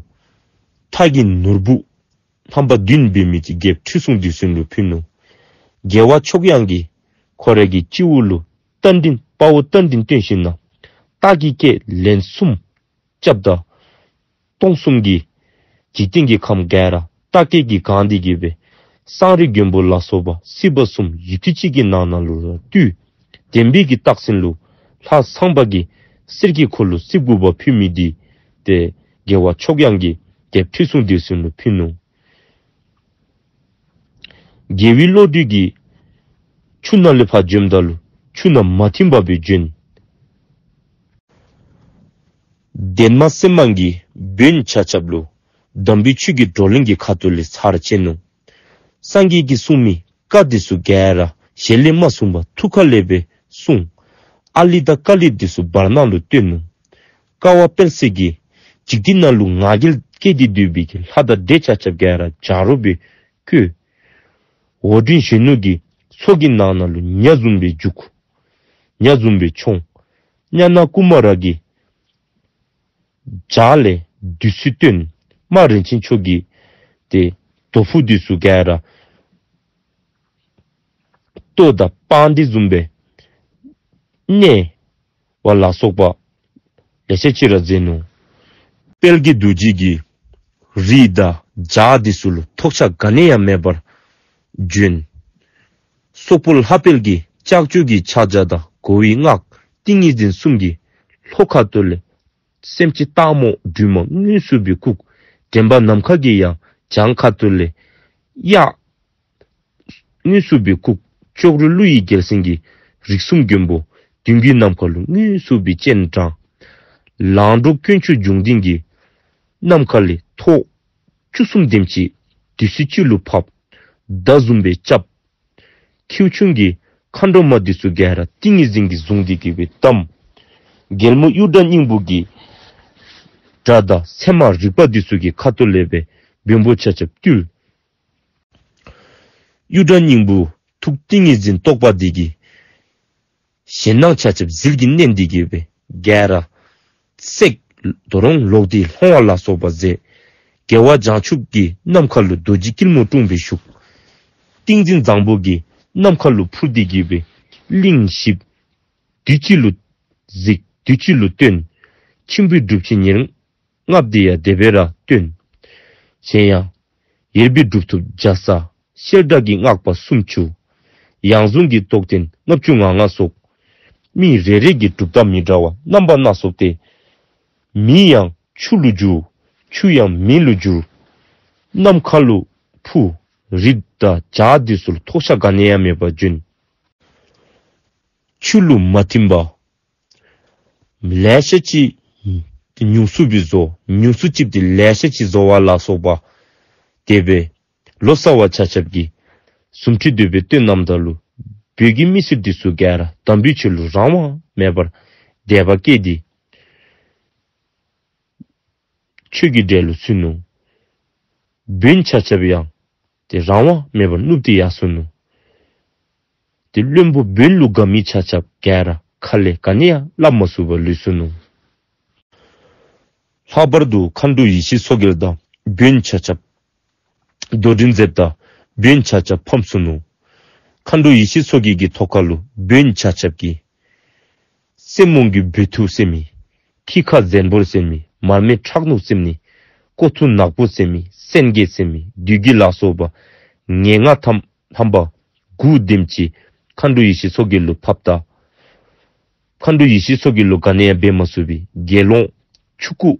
ཁྲག་གི་ནོར་བུ་རྣམ་པ་བདུན་འབད་མི་ཅིག་རྒྱལཔོ་ཁྲི་སྲོང་ལྡེའུ་བཙན་ལུ་ཕུལ་ནུག། རྒྱལ་བ་ཕྱོགས་གཡང་གིས་ཁོ་རའི་གི་སྤྱི་བོ་ལུ་རྟ་མགྲིན་དཔའ་བོ་རྟ་མགྲིན་སྟོན་ཞིནམ་ན་སྟག་གི་སྐད་ལན་གསུམ་རྐྱབ་ད་སྟོང་གསུམ་གྱི་འཇིག་རྟེན་གྱི་ཁམས་ག་ར་སྟག་སྐད་ཀྱིས་གང་སྟེ་གི་སྦེ་གསང་རི་མགོན་པོ་ལ་སོགས་པ་སྲིད་པ་གསུམ་ཡུད་ཙམ་ཅིག་གི་ནང་ན་ལུ་ར་བཏུལ། བདེན་པའི་གི་རྟགས་མཚན་ལུ་ལྷ་ཚངས་པ་གིས་གསེར་གྱི་འཁོར་ལོ་རྩིབས་དགུ་པ་ཕུལ་མི་འདི་ཏེ་རྒྱལ་བ་ཕྱོགས་གཡང་གིས་རྒྱལཔོ་ཁྲི་སྲོང་ལྡེའུ་བཙན་ལུ་ཕུལ་ནུག། རྒྱལ་བའི་བློ་གྲོས་ཀྱིས་ཆུ་ནང་ལས་ཕར་བྱོནམ་ད་ལུ་ཆུ་ནང་མ་ཐིམ་པར་སྦེ་བྱོན། འདན་མ་སེམས་མང་གིས་བོན་ཆ་ཁྱབ་ལུ་དམ་པའི་ཆོས་ཀྱི་བགྲོ་གླེང་གི་ཁ་ཐུག་ལས་ཚར་བཅད་ནུག། སངས་རྒྱས་ཀྱིས་གསུངས་མི་བཀའ་འདི་ཚུ་ག་ར་ཞལ་ལས་མ་གསུངས་པར་ཐུགས་ཁ་ལས་སྦེ་གསུངས། ཨ་ལི་དང་ཀ་ལི་འདི་ཚུ་བར་སྣང་ལུ་སྟོན་ནུག། དཀའ་བ་སྤེལ་མཛད་ཀྱིས་འཇིག་རྟེན་ནང་ལུ་ང་རྒྱལ་སྐྱེས་ཏེ་སྡོད་པའི་གི་ལྷ་དང་འདྲེ་ཆ་ཁྱབ་ག་ར་བྱ་རོག་སྦེ་བཀོད། འོག་མགྲོན་གཞོན་ནུ་གིས་མཚོ་གི་ནང་ན་ལུ་ཉ་བཟུམ་སྦེ་རྒྱུག། ཉ་བཟུམ་སྦེ་མཆོང་། ཛྙཱ་ན་ཀུ་མ་ར་གིས་བྱག་ལས་བདུད་རྩི་བཏོན། རྨ་རིན་ཆེན་མཆོག་གིས་ཏེ་རྡོ་ཕུག་འདི་ཚུ་ག་ར་ལྟོ་དང་སྤང་འདི་བཟུམ་སྦེ་གནས་པ་ལ་སོགས་པ་ལེ་ཤ་ཅིག་ར་མཛད་ནུག། དཔལ་གྱི་རྡོ་རྗེ་གིས་རི་དང་བྱག་འདི་ཚུ་ལུ་ཐོགས་ཆགས་ག་ནི་ཡང་མེད་པར་བྱོན། སོག་པོ་ལྷ་དཔལ་གྱིས་ལྕགས་ཀྱུ་གི་ཕྱག་རྒྱ་དང་གོ་བའི་སྔགས་ཏིང་ངེ་འཛིན་གསུམ་གྱིས་ལྷོ་ཁ་ཐུག་ལས་སེམས་ཅན་སྟག་མོ་སྦྲུལ་མ་དངོས་སུ་སྦེ་བཀུག། འདྲེན་པ་ནམ་མཁའ་གིས་ཡང་བྱང་ཁ་ཐུག་ལས་གཡག་དངོས་སུ་སྦེ་བཀུག། ཅོག་རོ་ཀླུ་ཡི་རྒྱལ་མཚན་གྱིས་རིགས་གསུམ་མགོན་པོ་མདུན་གྱི་ནམ་མཁའ་ལུ་དངོས་སུ་སྦེ་སྤྱན་དྲངས། ལང་གྲོ་དཀོན་མཆོག་འབྱུང་ལྡན་གྱིས་ནམ་མཁའ་ལས་ཐོག་བཅུ་གསུམ་དེམ་ཅིག་བདུད་རྩི་ཅིག་ལུ་ཕབ། མདའ་བཟུམ་སྦེ་རྐྱབ། ཁྱེའུ་ཆུང་གིས་མཁའ་འགྲོ་མ་འདི་ཚུ་ག་ར་ཏིང་ངེ་འཛིན་གྱིས་བཟུང་སྟེ་གི་སྦེ་བསྡམས། རྒྱལ་མོ་གཡུ་སྒྲ་སྙིང་པོ་གིས་དགྲ་དང་ཚེར་མ་རིག་པ་འདི་ཚུ་གི་ཁ་ཐུག་ལས་སྦེ་བོན་པོ་ཆ་ཁྱབ་བཏུལ། གཡུ་སྒྲ་སྙིང་པོ་ཐུགས་ཏིང་ངེ་འཛིན་རྟོགས་པ་འདི་གིས་ཞེད་སྣང་ཆ་ཁྱབ་ཟིལ་གྱིས་མནན་ཏེ་གི་སྦེ་ག་ར་བསྲེགས། དོ་རུང་ལོག་སྟེ་ལྷོང་བ་ལ་སོགས་པ་མཛད། རྒྱལ་བ་བྱང་ཆུབ་ཀྱིས་ནམ་མཁའ་ལུ་རྡོ་རྗེ་སྐྱིལ་མོ་ཀྲུང་སྦེ་བཞུགས། ཏིང་འཛིན་བཟང་པོ་གིས་ནམ་མཁའ་ལུ་འཕུར་ཏེ་གི་སྦེ་གླིང་བཞི་དུས་གཅིག་ལུ་གཟིགས། དུས་གཅིག་ལུ་སྟོན། མཆིམས་ཕུའི་སྒྲུབ་ཆེན་ཉེར་ལྔ་འདི་ཡང་དེ་སྦེ་ར་སྟོན། གཞན་ཡང་ཡེར་པའི་སྒྲུབ་ཐོབ་བརྒྱ་རྩ། ཤེལ་བྲག་གི་སྔགས་པ་སུམ་ཅུ། ཡང་གཟུངས་ཀྱི་རྟོགས་ལྡན་ལྔ་བཅུ་ང་ལྔ་སོགས། མི་རེ་རེ་གིས་གྲུབ་རྟགས་མི་འདྲ་བ་རྣམ་པ་སྣ་ཚོགས་ཏེ། མི་ཡང་ཆུ་ལུ་འགྱུར། ཆུ་ཡང་མེ་ལུ་འགྱུར། ནམ་མཁའ་ལུ་འཕུར། རི་དང་བྱག་འདི་ཚུ་ལུ་ཐོགས་ཆགས་ག་ནི་ཡང་མེད་པར་བྱོན། ཆུ་ལུ་མ་ཐིམ་པ། ལེ་ཤ་ཅིག་ཉུང་སུ་སྦེ་བཟོ། ཉུང་སུ་ཅིག་འདི་ལེ་ཤ་ཅིག་བཟོ་བ་ལ་སོགས་པ། དེ་སྦེ་ལོ་ཙཱ་བ་ཆ་ཁྱབ་ཀྱིས་རྫུ་འཕྲུལ་དེ་སྦེ་སྟོན་གནངམ་ད་ལུ་བོད་ཀྱི་མི་སེར་འདི་ཚུ་ག་ར་དམ་པའི་ཆོས་ལུ་རང་དབང་མེད་པར་དད་པ་སྐྱེས་ཏེ་ཆོས་ཀྱི་གྲལ་ལུ་ཚུད་ནུག། བོན་ཆ་ཁྱབ་ཡང་ཏེ་རང་དབང་མེད་པར་བསྣུབས་ཏེ་ཡར་སོ་ནུག། ཏེ་བློན་པོ་བོན་ལུ་དགའ་མི་ཆ་ཁྱབ་ག་ར་ཁ་ལས་ག་ནི་ཡང་སླབ་མ་ཚུགས་པར་ལུས་སོ་ནུག། ལྷག་པར་དུ་མཁའ་འགྲོ་ཡེ་ཤེས་མཚོ་རྒྱལ་དང་བོན་ཆ་ཁྱབ་དོ་འགྲན་མཛདཔ་ད་བོན་ཆ་ཁྱབ་ཕམ་སོ་ནུག། མཁའ་འགྲོ་ཡེ་ཤེས་མཚོ་རྒྱལ་གྱི་ཐོག་ཁ་ལུ་བོན་ཆ་ཁྱབ་ཀྱིས་རྩེ་མོ་གི་སྦོ་ཐུག་ཟེར་མི། ཁྱི་ཁ་གཟན་བོར་ཟེར་མི། མར་མེ་ཁྲག་ནུབ་ཟེར་མི། ཀོ་ཐུ་ནག་པོ་ཟེར་མི། སེང་གེ་ཟེར་མི། བདུད་བགེགས་ལ་སོགས་པ་ཉེར་ལྔ་ཐམ་ལྷམ་པ་དགུ་དེམ་ཅིག་མཁའ་འགྲོ་ཡེ་ཤེས་མཚོ་རྒྱལ་ལུ་ཕབ་ད། མཁའ་འགྲོ་ཡེ་ཤེས་མཚོ་རྒྱལ་ལུ་ག་ནི་ཡང་འབད་མ་ཚུགས་པའི་དགེ་སློང་ཕྱུག་པོ་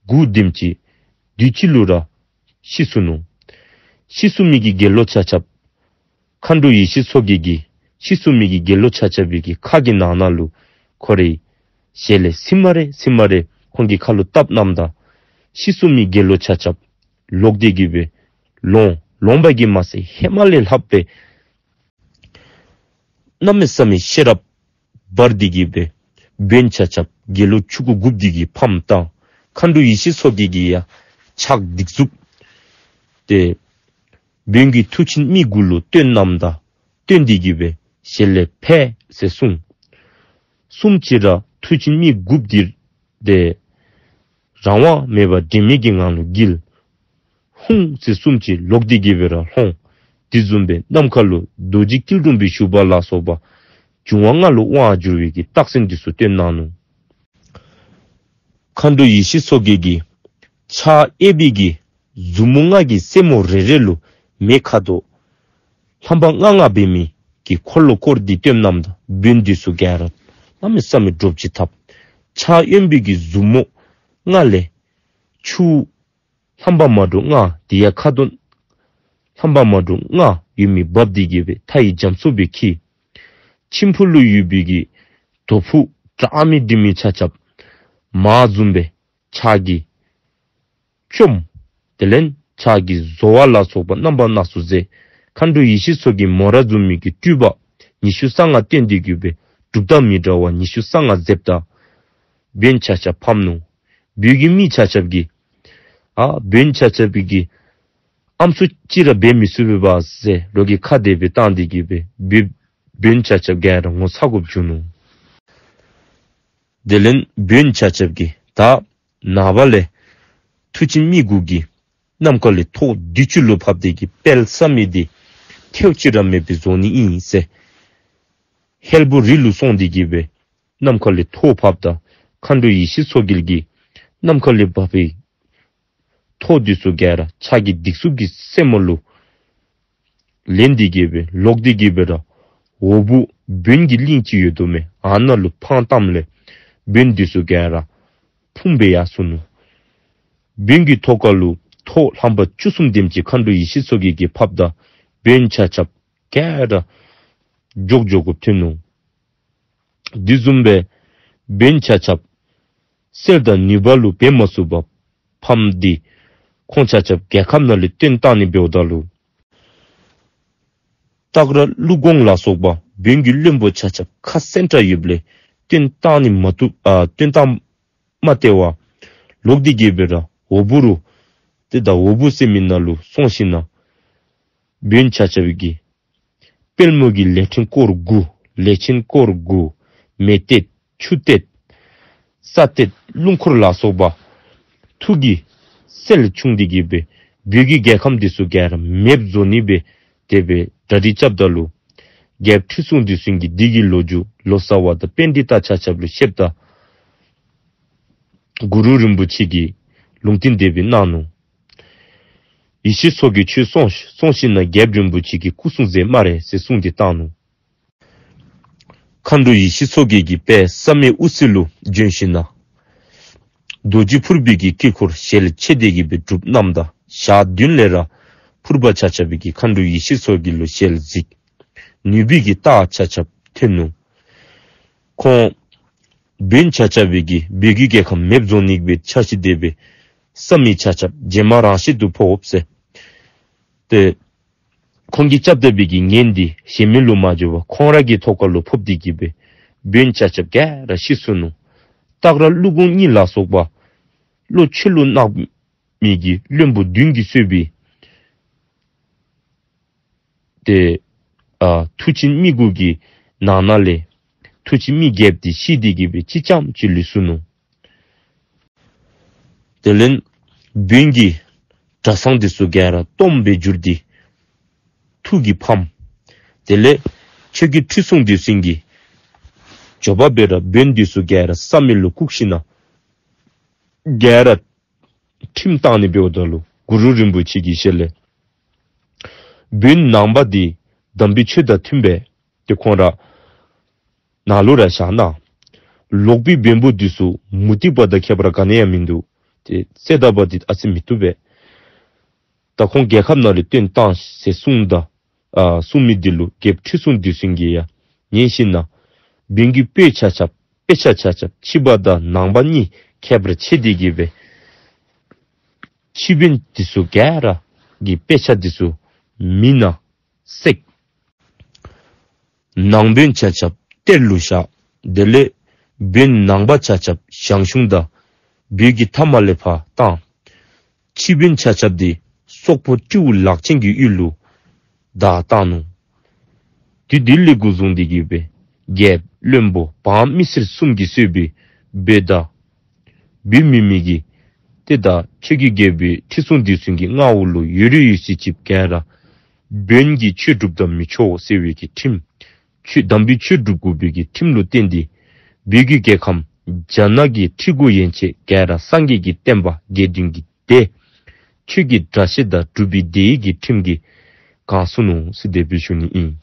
དགུ་དེམ་ཅིག་དུས་གཅིག་ལུ་ར་ཤི་སོ་ནུག། ཤི་སོ་མི་གི་དགེ་སློང་ཆ་ཁྱབ་མཁའ་འགྲོ་ཡེ་ཤེས་མཚོ་རྒྱལ་གྱིས་ཤི་སོ་མི་གི་དགེ་སློང་ཆ་ཁྱབ་ཀྱི་ཁ་གི་ནང་ན་ལུ་ཁོ་རའི་ཞལ་ལས་ཚིག་མ་རེ་ཚིག་མ་རེ་ཁོང་གི་ཁ་ལུ་བཏབ་གནངམ་ད་ཤི་སོ་མི་དགེ་སློང་ཆ་ཁྱབ་ལོག་སྟེ་གི་སྦེ་ལོང་། ལོང་པ་གིས་མ་ཚད་ཧེ་མ་ལས་ལྷག་པའི་གནམ་མེད་ས་མེད་ཤེས་རབ་འབར་ཏེ་གི་སྦེ་བོན་ཆ་ཁྱབ་དགེ་སློང་ཕྱུག་པོ་དགུ་འདི་གིས་ཕམ་བཏང་། མཁའ་འགྲོ་ཡེ་ཤེས་མཚོ་རྒྱལ་གྱིས་ཡང་ཕྱག་སྡིགས་མཛུབ་ཏེ་བོན་གྱི་མཐུ་ཆེན་མི་དགུ་ལུ་སྟོན་གནངམ་ད་སྟོན་ཏེ་གི་སྦེ་ཞལ་ལས་ཕེབས་ཟེར་གསུངས། གསུངམ་ཅིག་ར་མཐུ་ཆེན་མི་དགུ་འདི་ཏེ་རང་དབང་མེད་པར་དྲན་མེད་ཀྱི་ངང་ལུ་འགྱེལ། ཧཱུྃ་ཟེར་གསུངམ་ཅིག་ལོག་སྟེ་གི་སྦེ་ར་ལྷོང་། དེ་བཟུམ་སྦེ་ནམ་མཁའ་ལུ་རྡོ་རྗེ་སྐྱིལ་ཀྲུང་སྦེ་བཞུགས་པ་ལ་སོགས་པ་འབྱུང་བ་ལྔ་ལུ་དབང་བསྒྱུར་བའི་གི་རྟགས་མཚན་འདི་ཚུ་སྟོན་གནང་ནུག། མཁའ་འགྲོ་ཡེ་ཤེས་མཚོ་རྒྱལ་གྱིས་ཕྱག་གཡས་པའི་གི་མཛུབ་མོ་ལྔ་གིས་རྩེ་མོ་རེ་རེ་ལུ་མེ་ཁ་དོག་ལྷམ་པ་ལྔ་ལྔ་འབད་མི་གི་འཁོར་ལོ་བསྐོར་ཏེ་སྟོནམ་ད་བོན་འདི་ཚུ་ག་ར་གནམ་མེད་ས་མེད་འདྲོག་ཅིག་འཐབ། ཕྱག་གཡོན་པའི་གི་མཛུབ་མོ་ལྔ་ལས་ཆུ་ལྷམ་པ་མ་འདྲཝ་ལྔ་དེ་ཡང་ཁ་དོག་ལྷམ་པ་མ་འདྲཝ་ལྔ་ཡོད་མི་འབབ་སྟེ་གི་སྦེ་མཐའ་ཡི་རྒྱ་མཚོ་སྦེ་འཁྱིལ། མཆིམས་ཕུ་ལུ་ཡོད་པའི་གི་དོ་ཕུག་དྲག་མི་འདི་མི་ཆ་ཁྱབ་མ་བཟུམ་སྦེ་ཕྱག་གིས་བཅོམ། དེ་ལས་ཕྱག་གིས་བཟོ་བ་ལ་སོགས་པ་རྣམ་པ་སྣ་ཚོགས་མཛད། མཁའ་འགྲོ་ཡེ་ཤེས་མཚོ་རྒྱལ་མོ་ར་བཟུམ་མའི་གི་སྤྲུལ་པ་ཉི་ཤུ་རྩ་ལྔ་སྟོན་ཏེ་གི་སྦེ་གྲུབ་རྟགས་མི་འདྲ་བ་ཉི་ཤུ་རྩ་ལྔ་མཛདཔ་ད་བོན་ཆ་ཁྱབ་ཕམ་ནུག། བོད་ཀྱི་མི་ཆ་ཁྱབ་ཀྱིས་ཨ་བོན་ཆ་ཁྱབ་ཀྱིས་ཨམ་སྲུ་ཅིག་ར་འབད་མི་ཚུགས་པས་པ་ཟེར་རོགས་ཀྱིས་ཁ་བདེ་སྦེ་བཏང་སྟེ་གི་སྦེ་བོད་བོན་ཆ་ཁྱབ་ག་ར་ངོ་ཚ་དགོཔ་བྱུང་ནུག། དེ་ལས་བོན་ཆ་ཁྱབ་ཀྱིས་ད་ནངས་པ་ལས་མཐུ་ཆེན་མི་དགུ་གིས་ནམ་མཁའ་ལས་ཐོག་བདུན་ཅུ་ལུ་ཕབ་སྟེ་གི་དཔལ་བསམ་ཡས་འདི་ཐལཝ་ཅིག་ར་མེདཔ་སྦེ་བཟོ་ནི་ཨིན་ཟེར། ཧེ་བུ་རི་ལུ་སོང་སྟེ་གི་སྦེ་ནམ་མཁའ་ལས་ཐོག་ཕབ་ད་མཁའ་འགྲོ་ཡེ་ཤེས་མཚོ་རྒྱལ་གྱིས་ནམ་མཁའ་ལས་འབབ་པའི་ཐོག་འདི་ཚུ་ག་ར་ཕྱག་གི་སྡིགས་མཛུབ་ཀྱི་རྩེ་མོ་ལུ་ལེན་ཏེ་གི་སྦེ་ལོག་སྟེ་གི་སྦེ་ར་འོག་བུ་བོན་གྱི་གླིང་ཅིག་ཡོད་དོ་མས། ཨ་ནཱ་ལུ་འཕང་བཏངམ་ལས་བོན་འདི་ཚུ་ག་ར་ཕུང་སྦེ་ཡར་སོ་ནུག། བོན་གྱི་ཐོག་ཁ་ལུ་ཐོག་ལྷམ་པ་བཅུ་གསུམ་དེམ་ཅིག་མཁའ་འགྲོ་ཡེ་ཤེས་མཚོ་རྒྱལ་གྱིས་ཕབ་ད་བོན་ཆ་ཁྱབ་ག་ར་འདྲོག་འདྲོགཔ་ཐོན་ནུག། དེ་བཟུམ་སྦེ་བོན་ཆ་ཁྱབ་ གསེར་དང་ནུས་པ་ལུ་འབད་མ་ཚུགས་པར་ཕམ་སྟེ་ཁོང་ཆ་ཁྱབ་རྒྱལ་ཁམས་ནང་ལས་བཏོན་བཏང་ནི་འབདཝ་ད་ལུ། སྟག་ར་ཀླུ་གོང་ལ་སོགས་པ་བོན་གྱི་བློན་པོ་ཆ་ཁྱབ་ཁ་སེང་དྲགས་ཡོདཔ་ལས་བཏོན་བཏང་ནི་མ་བཏུབ། ཨ་བཏོན་བཏང་མ་སྟེར་བར་ལོག་སྟེ་གི་སྦེ་ར་འོག་བུ་རུ་ཏེ་ད་འོག་བུ་ཟེར་མི་ནང་ལུ་སོང་ཞིནམ་ན་བོན་ཆ་ཁྱབ་ཀྱིས་དཔལ་མོ་གི་ལས་ཕྲན་སྐོར་དགུ། ལས་ཆེན་སྐོར་དགུ། མེ་གཏད། ཆུ་གཏད། ས་གཏད། རླུང་འཁོར་ལ་སོགས་པ་ཐུགས་ཀྱི་སེལ་བྱུང་སྟེ་གི་སྦེ་བོད་ཀྱི་རྒྱལ་ཁམས་འདི་ཚུ་ག་ར་མེདཔ་བཟོ་ནི་སྦེ་དེ་སྦེ་གྲ་སྒྲིག་རྐྱབ་ད་ལུ། རྒྱལཔོ་ཁྲི་སྲོང་ལྡེའུ་བཙན་གྱིས་འདི་གི་ལོ་རྒྱུས་ལོ་ཙཱ་བ་དང་པཎྜི་ཏ་ཆ་ཁྱབ་ལུ་བཤདཔ་ད་གུ་རུ་རིན་པོ་ཆེ་གིས་ལུང་བསྟན་དེ་སྦེ་གནང་ནུག། ཡེ་ཤེས་མཚོ་རྒྱལ་ཁྱོད་སོང་སོང་ཞིནམ་ན་རྒྱལཔོ་རིན་པོ་ཆེ་གི་སྐུ་གསུང་ཟེར་སྨ་རེ་ཟེར་གསུངས་ཏེ་བཏང་ནུག། མཁའ་འགྲོ་ཡེ་ཤེས་མཚོ་རྒྱལ་གྱིས་དཔལ་བསམ་ཡས་དབུ་རྩེ་ལུ་བྱོན་ཞིནམ་ན་རྡོ་རྗེ་ཕུར་པའི་གི་དཀྱིལ་འཁོར་ཞལ་ཕྱེ་སྟེ་གི་སྦེ་སྒྲུབ་གནངམ་ད་ཞག་བདུན་ལས་ར་ཕུར་པ་ཆ་ཁྱབ་ཀྱིས་མཁའ་འགྲོ་ཡེ་ཤེས་མཚོ་རྒྱལ་ལུ་ཞལ་གཟིགས། ནུས་པའི་གི་རྟགས་ཆ་ཁྱབ་ཐོན་ནུག། ཁོང་བོན་ཆ་ཁྱབ་ཀྱིས་བོད་ཀྱི་རྒྱལ་ཁམས་མེདཔ་བཟོ་ནི་སྦེ་འཆར་གཞི་དེ་སྦེ་བསམ་མི་ཆ་ཁྱབ་རྗེས་མ་རང་བཞིན་དུ་ཕོགཔ་ཟེར། ཏེ་ཁོང་གིས་རྐྱབ་ད་བའི་གི་ངན་འདི་གཞན་མི་ལུ་མ་འགྱོ་བར་ཁོང་ར་གི་ཐོག་ཁ་ལུ་ཕོག་སྟེ་གི་སྦེ་བོན་ཆ་ཁྱབ་ག་ར་ཤི་སོ་ནུག། སྟག་ར་ཀླུ་གོང་གཉིས་ལ་སོགས་པ་བློ་ཆོས་ལུ་གནག་མི་གི་བློན་པོ་བདུན་གྱིས་གཙོས་པའི་ཏེ་ཨ་མཐུ་ཆེན་མི་དགུ་གི་ནང་ན་ལས་མཐུ་ཆེན་མི་བརྒྱད་འདི་ཤི་སྟེ་གི་སྦེ་གཅིག་རྐྱངམ་ཅིག་ལུས་སོ་ནུག། དེ་ལས་བོན་གྱི་གྲྭ་ཚང་འདི་ཚུ་ག་ར་སྟོངམ་སྦེ་གྱུར་ཏེ་ཐུགས་ཀྱིས་ཕམ། དེ་ལས་ཆོས་རྒྱལ་ཁྲི་སྲོང་ལྡེའུ་བཙན་གྱིས་མགྱོགས་པ་སྦེ་ར་བོན་འདི་ཚུ་ག་ར་ས་མེད་ལུ་བཀུག་ཞིནམ་ན་ག་ར་ཁྲིམས་བཏང་ནི་འབདཝ་ད་ལུ་གུ་རུ་རིན་པོ་ཆེ་གི་ཞལ་ལས་བོན་ནང་པ་འདི་དམ་པའི་ཆོས་དང་མཐུན་པས། ཏེ་ཁོང་ར་ནང་ལུ་ར་བཞག་གནང་། ལོག་པའི་བོན་པོ་འདི་ཚུ་མུ་སྟེགས་པ་དང་ཁྱད་པར་ག་ནི་ཡང་མིན་འདུག། ཏེ་ཚེ་ད་པ་འདི་ཨ་ཙི་མི་བཏུབ་པས། ད་ཁོང་རྒྱལ་ཁམས་ནང་ལས་བཏོན་བཏང་ཟེར་གསུངས་ད། ཨ་གསུངས་མི་འདི་ལུ་རྒྱལཔོ་ཁྲི་སྲོང་ལྡེའུ་བཙན་གྱིས་ཡང་ཉན་ཞིནམ་ན་བོན་གྱི་དཔེ་ཆ་ཆ་དཔེ་ཆ་ཆ་ཁྱབ་ཕྱི་པ་དང་ནང་པ་གཉིས་ཁྱད་པར་ཕྱེ་སྟེ་གི་སྦེ་ཕྱི་བོན་འདི་ཚུ་ག་ར་གི་དཔེ་ཆ་འདི་ཚུ་མེ་ནང་བསྲེགས། ནང་བོན་ཆ་ཁྱབ་གཏེར་ལུ་བཞག། དེ་ལས་བོན་ནང་པ་ཆ་ཁྱབ་ཞང་ཞུང་དང་བོད་ཀྱི་མཐའ་མ་ལས་ཕར་བཏང་། ཕྱི་བོན་ཆ་ཁྱབ་འདི་སོག་པོ་སྤྲེའུ་ལག་ཅན་གྱི་ཡུལ་ལུ་བདའ་བཏང་ནུག། དུས་འདི་ལས་འགོ་བཟུང་སྟེ་གི་སྦེ་རྒྱལཔོ་བློན་པོ་འབངས་མི་སེར་གསུམ་གྱིས་གཙོས་པའི་བོད་དང་བོད་མི་མི་གི་ཏེ་ད་ཆོས་ཀྱི་རྒྱལ་པོའི་ཁྲི་སྲོང་ལྡེའུ་བཙན་གྱི་མངའ་འོག་ལུ་ཡོད་རིགས་ཡོད་ཚད་ཅིག་ག་ར་བོན་གྱི་ཆོས་སྒྲུབ་ད་མི་ཆོག་ཟེར་བའི་གི་ཁྲིམས། ཆོས་དམ་པའི་ཆོས་སྒྲུབ་དགོ་པའི་གི་ཁྲིམས་ལུ་བརྟེན་ཏེ་བོད་ཀྱི་རྒྱལ་ཁམས་རྒྱ་ནག་གི་ཁྲི་གུ་ཡན་ཆད་ག་ར་སངས་རྒྱས་ཀྱི་བསྟན་པ་དགེ་འདུན་གྱི་སྡེ་ཆོས་ཀྱི་སྒྲ་བཤད་དང་སྒྲུབ་པའི་སྡེ་ཡི་གི་ཁྲིམས་ཀྱིས་གང་སོ་ནུག་ཟེར་དེ་སྦེ་ཞུ་ནི་ཨིན།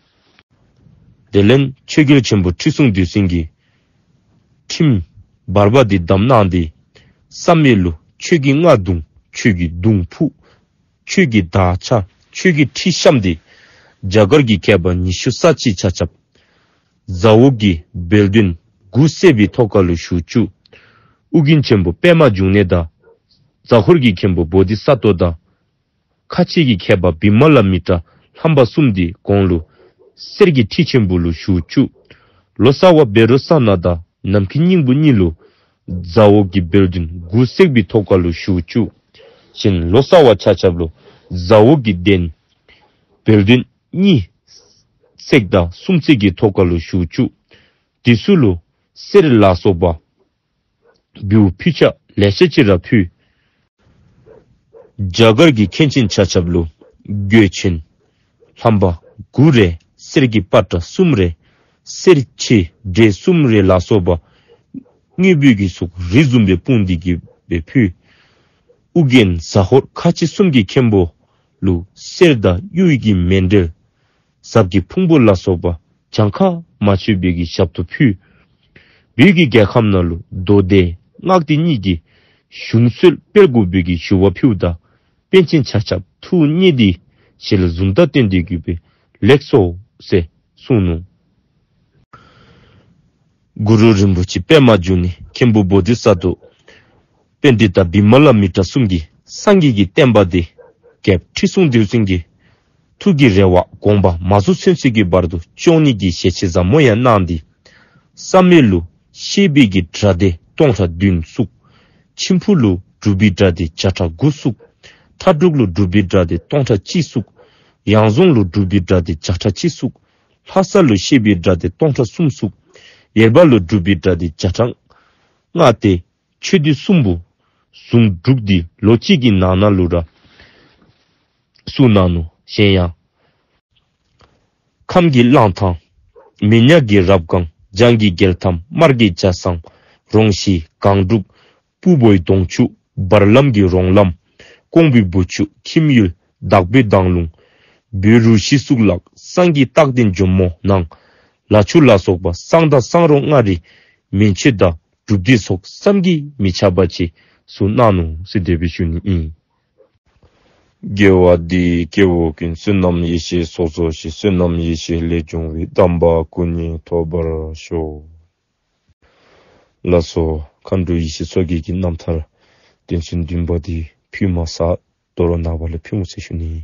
དེ་ལས་ཆོས་རྒྱལ་ཆེན་པོ་ཁྲི་སྲོང་ལྡེའུ་བཙན་གྱིས་ཁྲིམས་བར་པ་འདི་བསྡམས་གནང་སྟེ་བསམ་ཡས་ལུ་ཆོས་ཀྱི་རྔ་བརྡུང་། ཆོས་ཀྱི་མདུང་ཕུག། ཆོས་ཀྱི་དར་འཕྱར། ཆོས་ཀྱི་ཁྲི་བཤམས་ཏེ་རྒྱ་གར་གྱི་མཁས་པ་ཉི་ཤུ་རྩ་གཅིག་ཆ་ཁྱབ་ཟ་འོག་གི་བལ་གདོན་དགུ་བསད་པའི་ཐོག་ཁ་ལུ་ཞུ་བཅུག། ཨོ་རྒྱན་ཆེན་པོ་པདྨ་འབྱུང་གནས་དང་ཟ་ཧོར་གྱི་མཁན་པོ་བོ་དྷི་ས་ཏྭ་དང་ཁ་ཆེ་གི་མཁས་པ་བི་མ་ལ་མི་ཏྲ་ལྷམ་པ་གསུམ་འདི་གོང་ལུ་གསེར་གྱི་ཁྲི་ཆེན་པོ་ལུ་ཞུ་བཅུག། ལོ་ཙཱ་བ་བཻ་རོ་ཙ་ན་དང་ནམ་མཁའི་སྙིང་པོ་གཉིས་ལུ་ཟ་འོག་གི་བལ་གདོན་དགུ་བསད་པའི་ཐོག་ཁ་ལུ་ཞུ་བཅུག། གཞན་ལོ་ཙཱ་བ་ཆ་ཁྱབ་ལུ་ཟ་འོག་གི་གདན་བལ་གདོན་གཉིས་བསད་དང་གསུམ་བསད་ཀྱི་ཐོག་ཁ་ལུ་ཞུ་བཅུག། དེ་ཚུ་ལུ་གསེར་ལ་སོགས་པ་འབུལ་ཕུལ་ཆ་ལེ་ཤ་ཅིག་ར་ཕུལ། རྒྱ་གར་གྱི་མཁན་ཆེན་ཆ་ཁྱབ་ལུ་གོས་ཆེན་ལྷམ་པ་དགུ་རེ་གསེར་གྱི་པ་ཏྲ་གསུམ་རེ་གསེར་ཕྱེ་འབྲས་གསུམ་རེ་ལ་སོགས་པ་དངོས་པོའི་གི་གཟུགས་རིས་བཟུམ་སྦེ་སྤུངས་ཏེ་གི་སྦེ་ཕུལ། ཨོ་རྒྱན་ཟ་ཧོར་ཁ་ཆེ་གསུམ་གྱི་མཁན་པོ་ལུ་གསེར་དང་གཡུ་ཡི་གི་མཎྜལ་ཟབ་ཀྱི་ཕུང་པོ་ལ་སོགས་པ་གྱངས་ཁ་མ་ཆོད་པའི་གི་ཞབས་ཏོག་ཕུལ། བོད་ཀྱི་རྒྱལ་ཁམས་ནང་ལུ་མདོ་སྡེ་སྔགས་སྡེ་གཉིས་ཀྱི་གཞུང་སྲོལ་སྤེལ་དགོ་པའི་གི་ཞུ་བ་ཕུལཝ་ད་པཎ་ཆེན་ཆ་ཁྱབ་ཐུགས་མཉེས་ཏེ་ཞལ་འཛུམ་དང་བསྟན་ཏེ་གི་སྦེ་ལེགས་སོ་ཟེར་གསུངས་ནུག། གུ་རུ་རིན་པོ་ཆེ་པདྨ་འབྱུང་གནས་མཁན་པོ་བོ་དྷི་ས་ཏྭ་ པཎྜི་ཏ་བི་མ་ལ་མི་ཏྲ་གསུམ་གྱིས་སངས་རྒྱས་ཀྱི་བསྟན་པ་འདི་རྒྱལཔོ་ཁྲི་སྲོང་ལྡེའུ་བཙན་གྱི་ཐུགས་ཀྱི་རེ་བ་དགོངས་པ་མ་རྫོགས་ཚུན་ཚོད་ཀྱི་བར་དུ་སྐྱོང་ནི་གི་ཞལ་ཆད་ཟབ་མོ་ཡང་གནང་སྟེ། བསམ་ཡས་ལུ་བཤད་པའི་གི་སྒྲ་སྡེ་སྟོང་ཕྲག་བདུན་བཙུགས། མཆིམས་ཕུ་ལུ་སྒྲུབ་པའི་སྒྲ་སྡེ་བརྒྱ་ཕྲག་དགུ་བཙུགས། མཐའ་དྲུག་ལུ་སྒྲུབ་པའི་སྒྲ་སྡེ་སྟོང་ཕྲག་གཅིག་བཙུགས། ཡང་རྫོང་ལུ་སྒྲུབ་པའི་སྒྲ་སྡེ་བརྒྱ་ཕྲག་གཅིག་བཙུགས། ལྷ་ས་ལུ་བཤད་པའི་སྒྲ་སྡེ་སྟོང་ཕྲག་གསུམ་བཙུགས། ཡེར་པ་ལུ་སྒྲུབ་པའི་སྒྲ་སྡེ་བརྒྱ་ཕྲག་ལྔ་སྟེ། ཆོས་སྡེ་གསུམ་པོ་ཟུང་དྲུག་འདི་ལོ་གཅིག་གི་ནང་ན་ལུ་ར་བཙུགས་གནང་ནུག། གཞན་ཡང་ཁམས་ཀྱི་གླང་ཐང་། མི་ཉག་གི་རབ་སྒང་། འཇང་གི་རྒྱལ་ཐམ། སྨར་གྱི་ཇ་བཟང་། རོང་ཞི་སྒང་དྲུག། སྤུ་བོའི་གདོང་ཆུ། བར་ལམ་གྱི་རོང་ལམ། ཀོང་པོའི་བུ་ཆུ། ཁྱིམ་ཡུལ། དྭགས་པོའི་མདང་ལུང་། བོད་རུ་བཞི་གཙུག་ལག། བསང་གི་རྟགས་ལྡན་ཇོ་མོ་ནང་། ལ་ཆུ་ལ་སོགས་པ་བསང་དང་བསང་རོ་མངའ་རིས་མན་ཆད་དང་སྒྲུབ་སྡེ་སོགས་བསམ་གྱིས་མི་ཁྱབ་པ་ཅིག་བཙུགས་གནང་ནུག་ཟེར་དེ་སྦེ་ཞུ་ནི་ཨིན། དགེ་བ་འདིས་སྐྱེ་བོ་ཀུན། བསོད་ནམས་ཡེ་ཤེས་ཚོགས་རྫོགས་ཤིང་། བསོད་ནམས་ཡེ་ཤེས་ལས་བྱུང་བའི། དམ་པ་སྐུ་གཉིས་ཐོབ་པར་ཤོག། ལགས་སོ། མཁའ་འགྲོ་ཡེ་ཤེས་མཚོ་རྒྱལ་གྱི་རྣམ་ཐར་དོན་ཚན་བདུན་པ་འདི་ཕུལ་མ་ཚར། དོ་རུང་ནངས་པ་ལས་ཕུལ་འོང་ཟེར་ཞུ་ནི།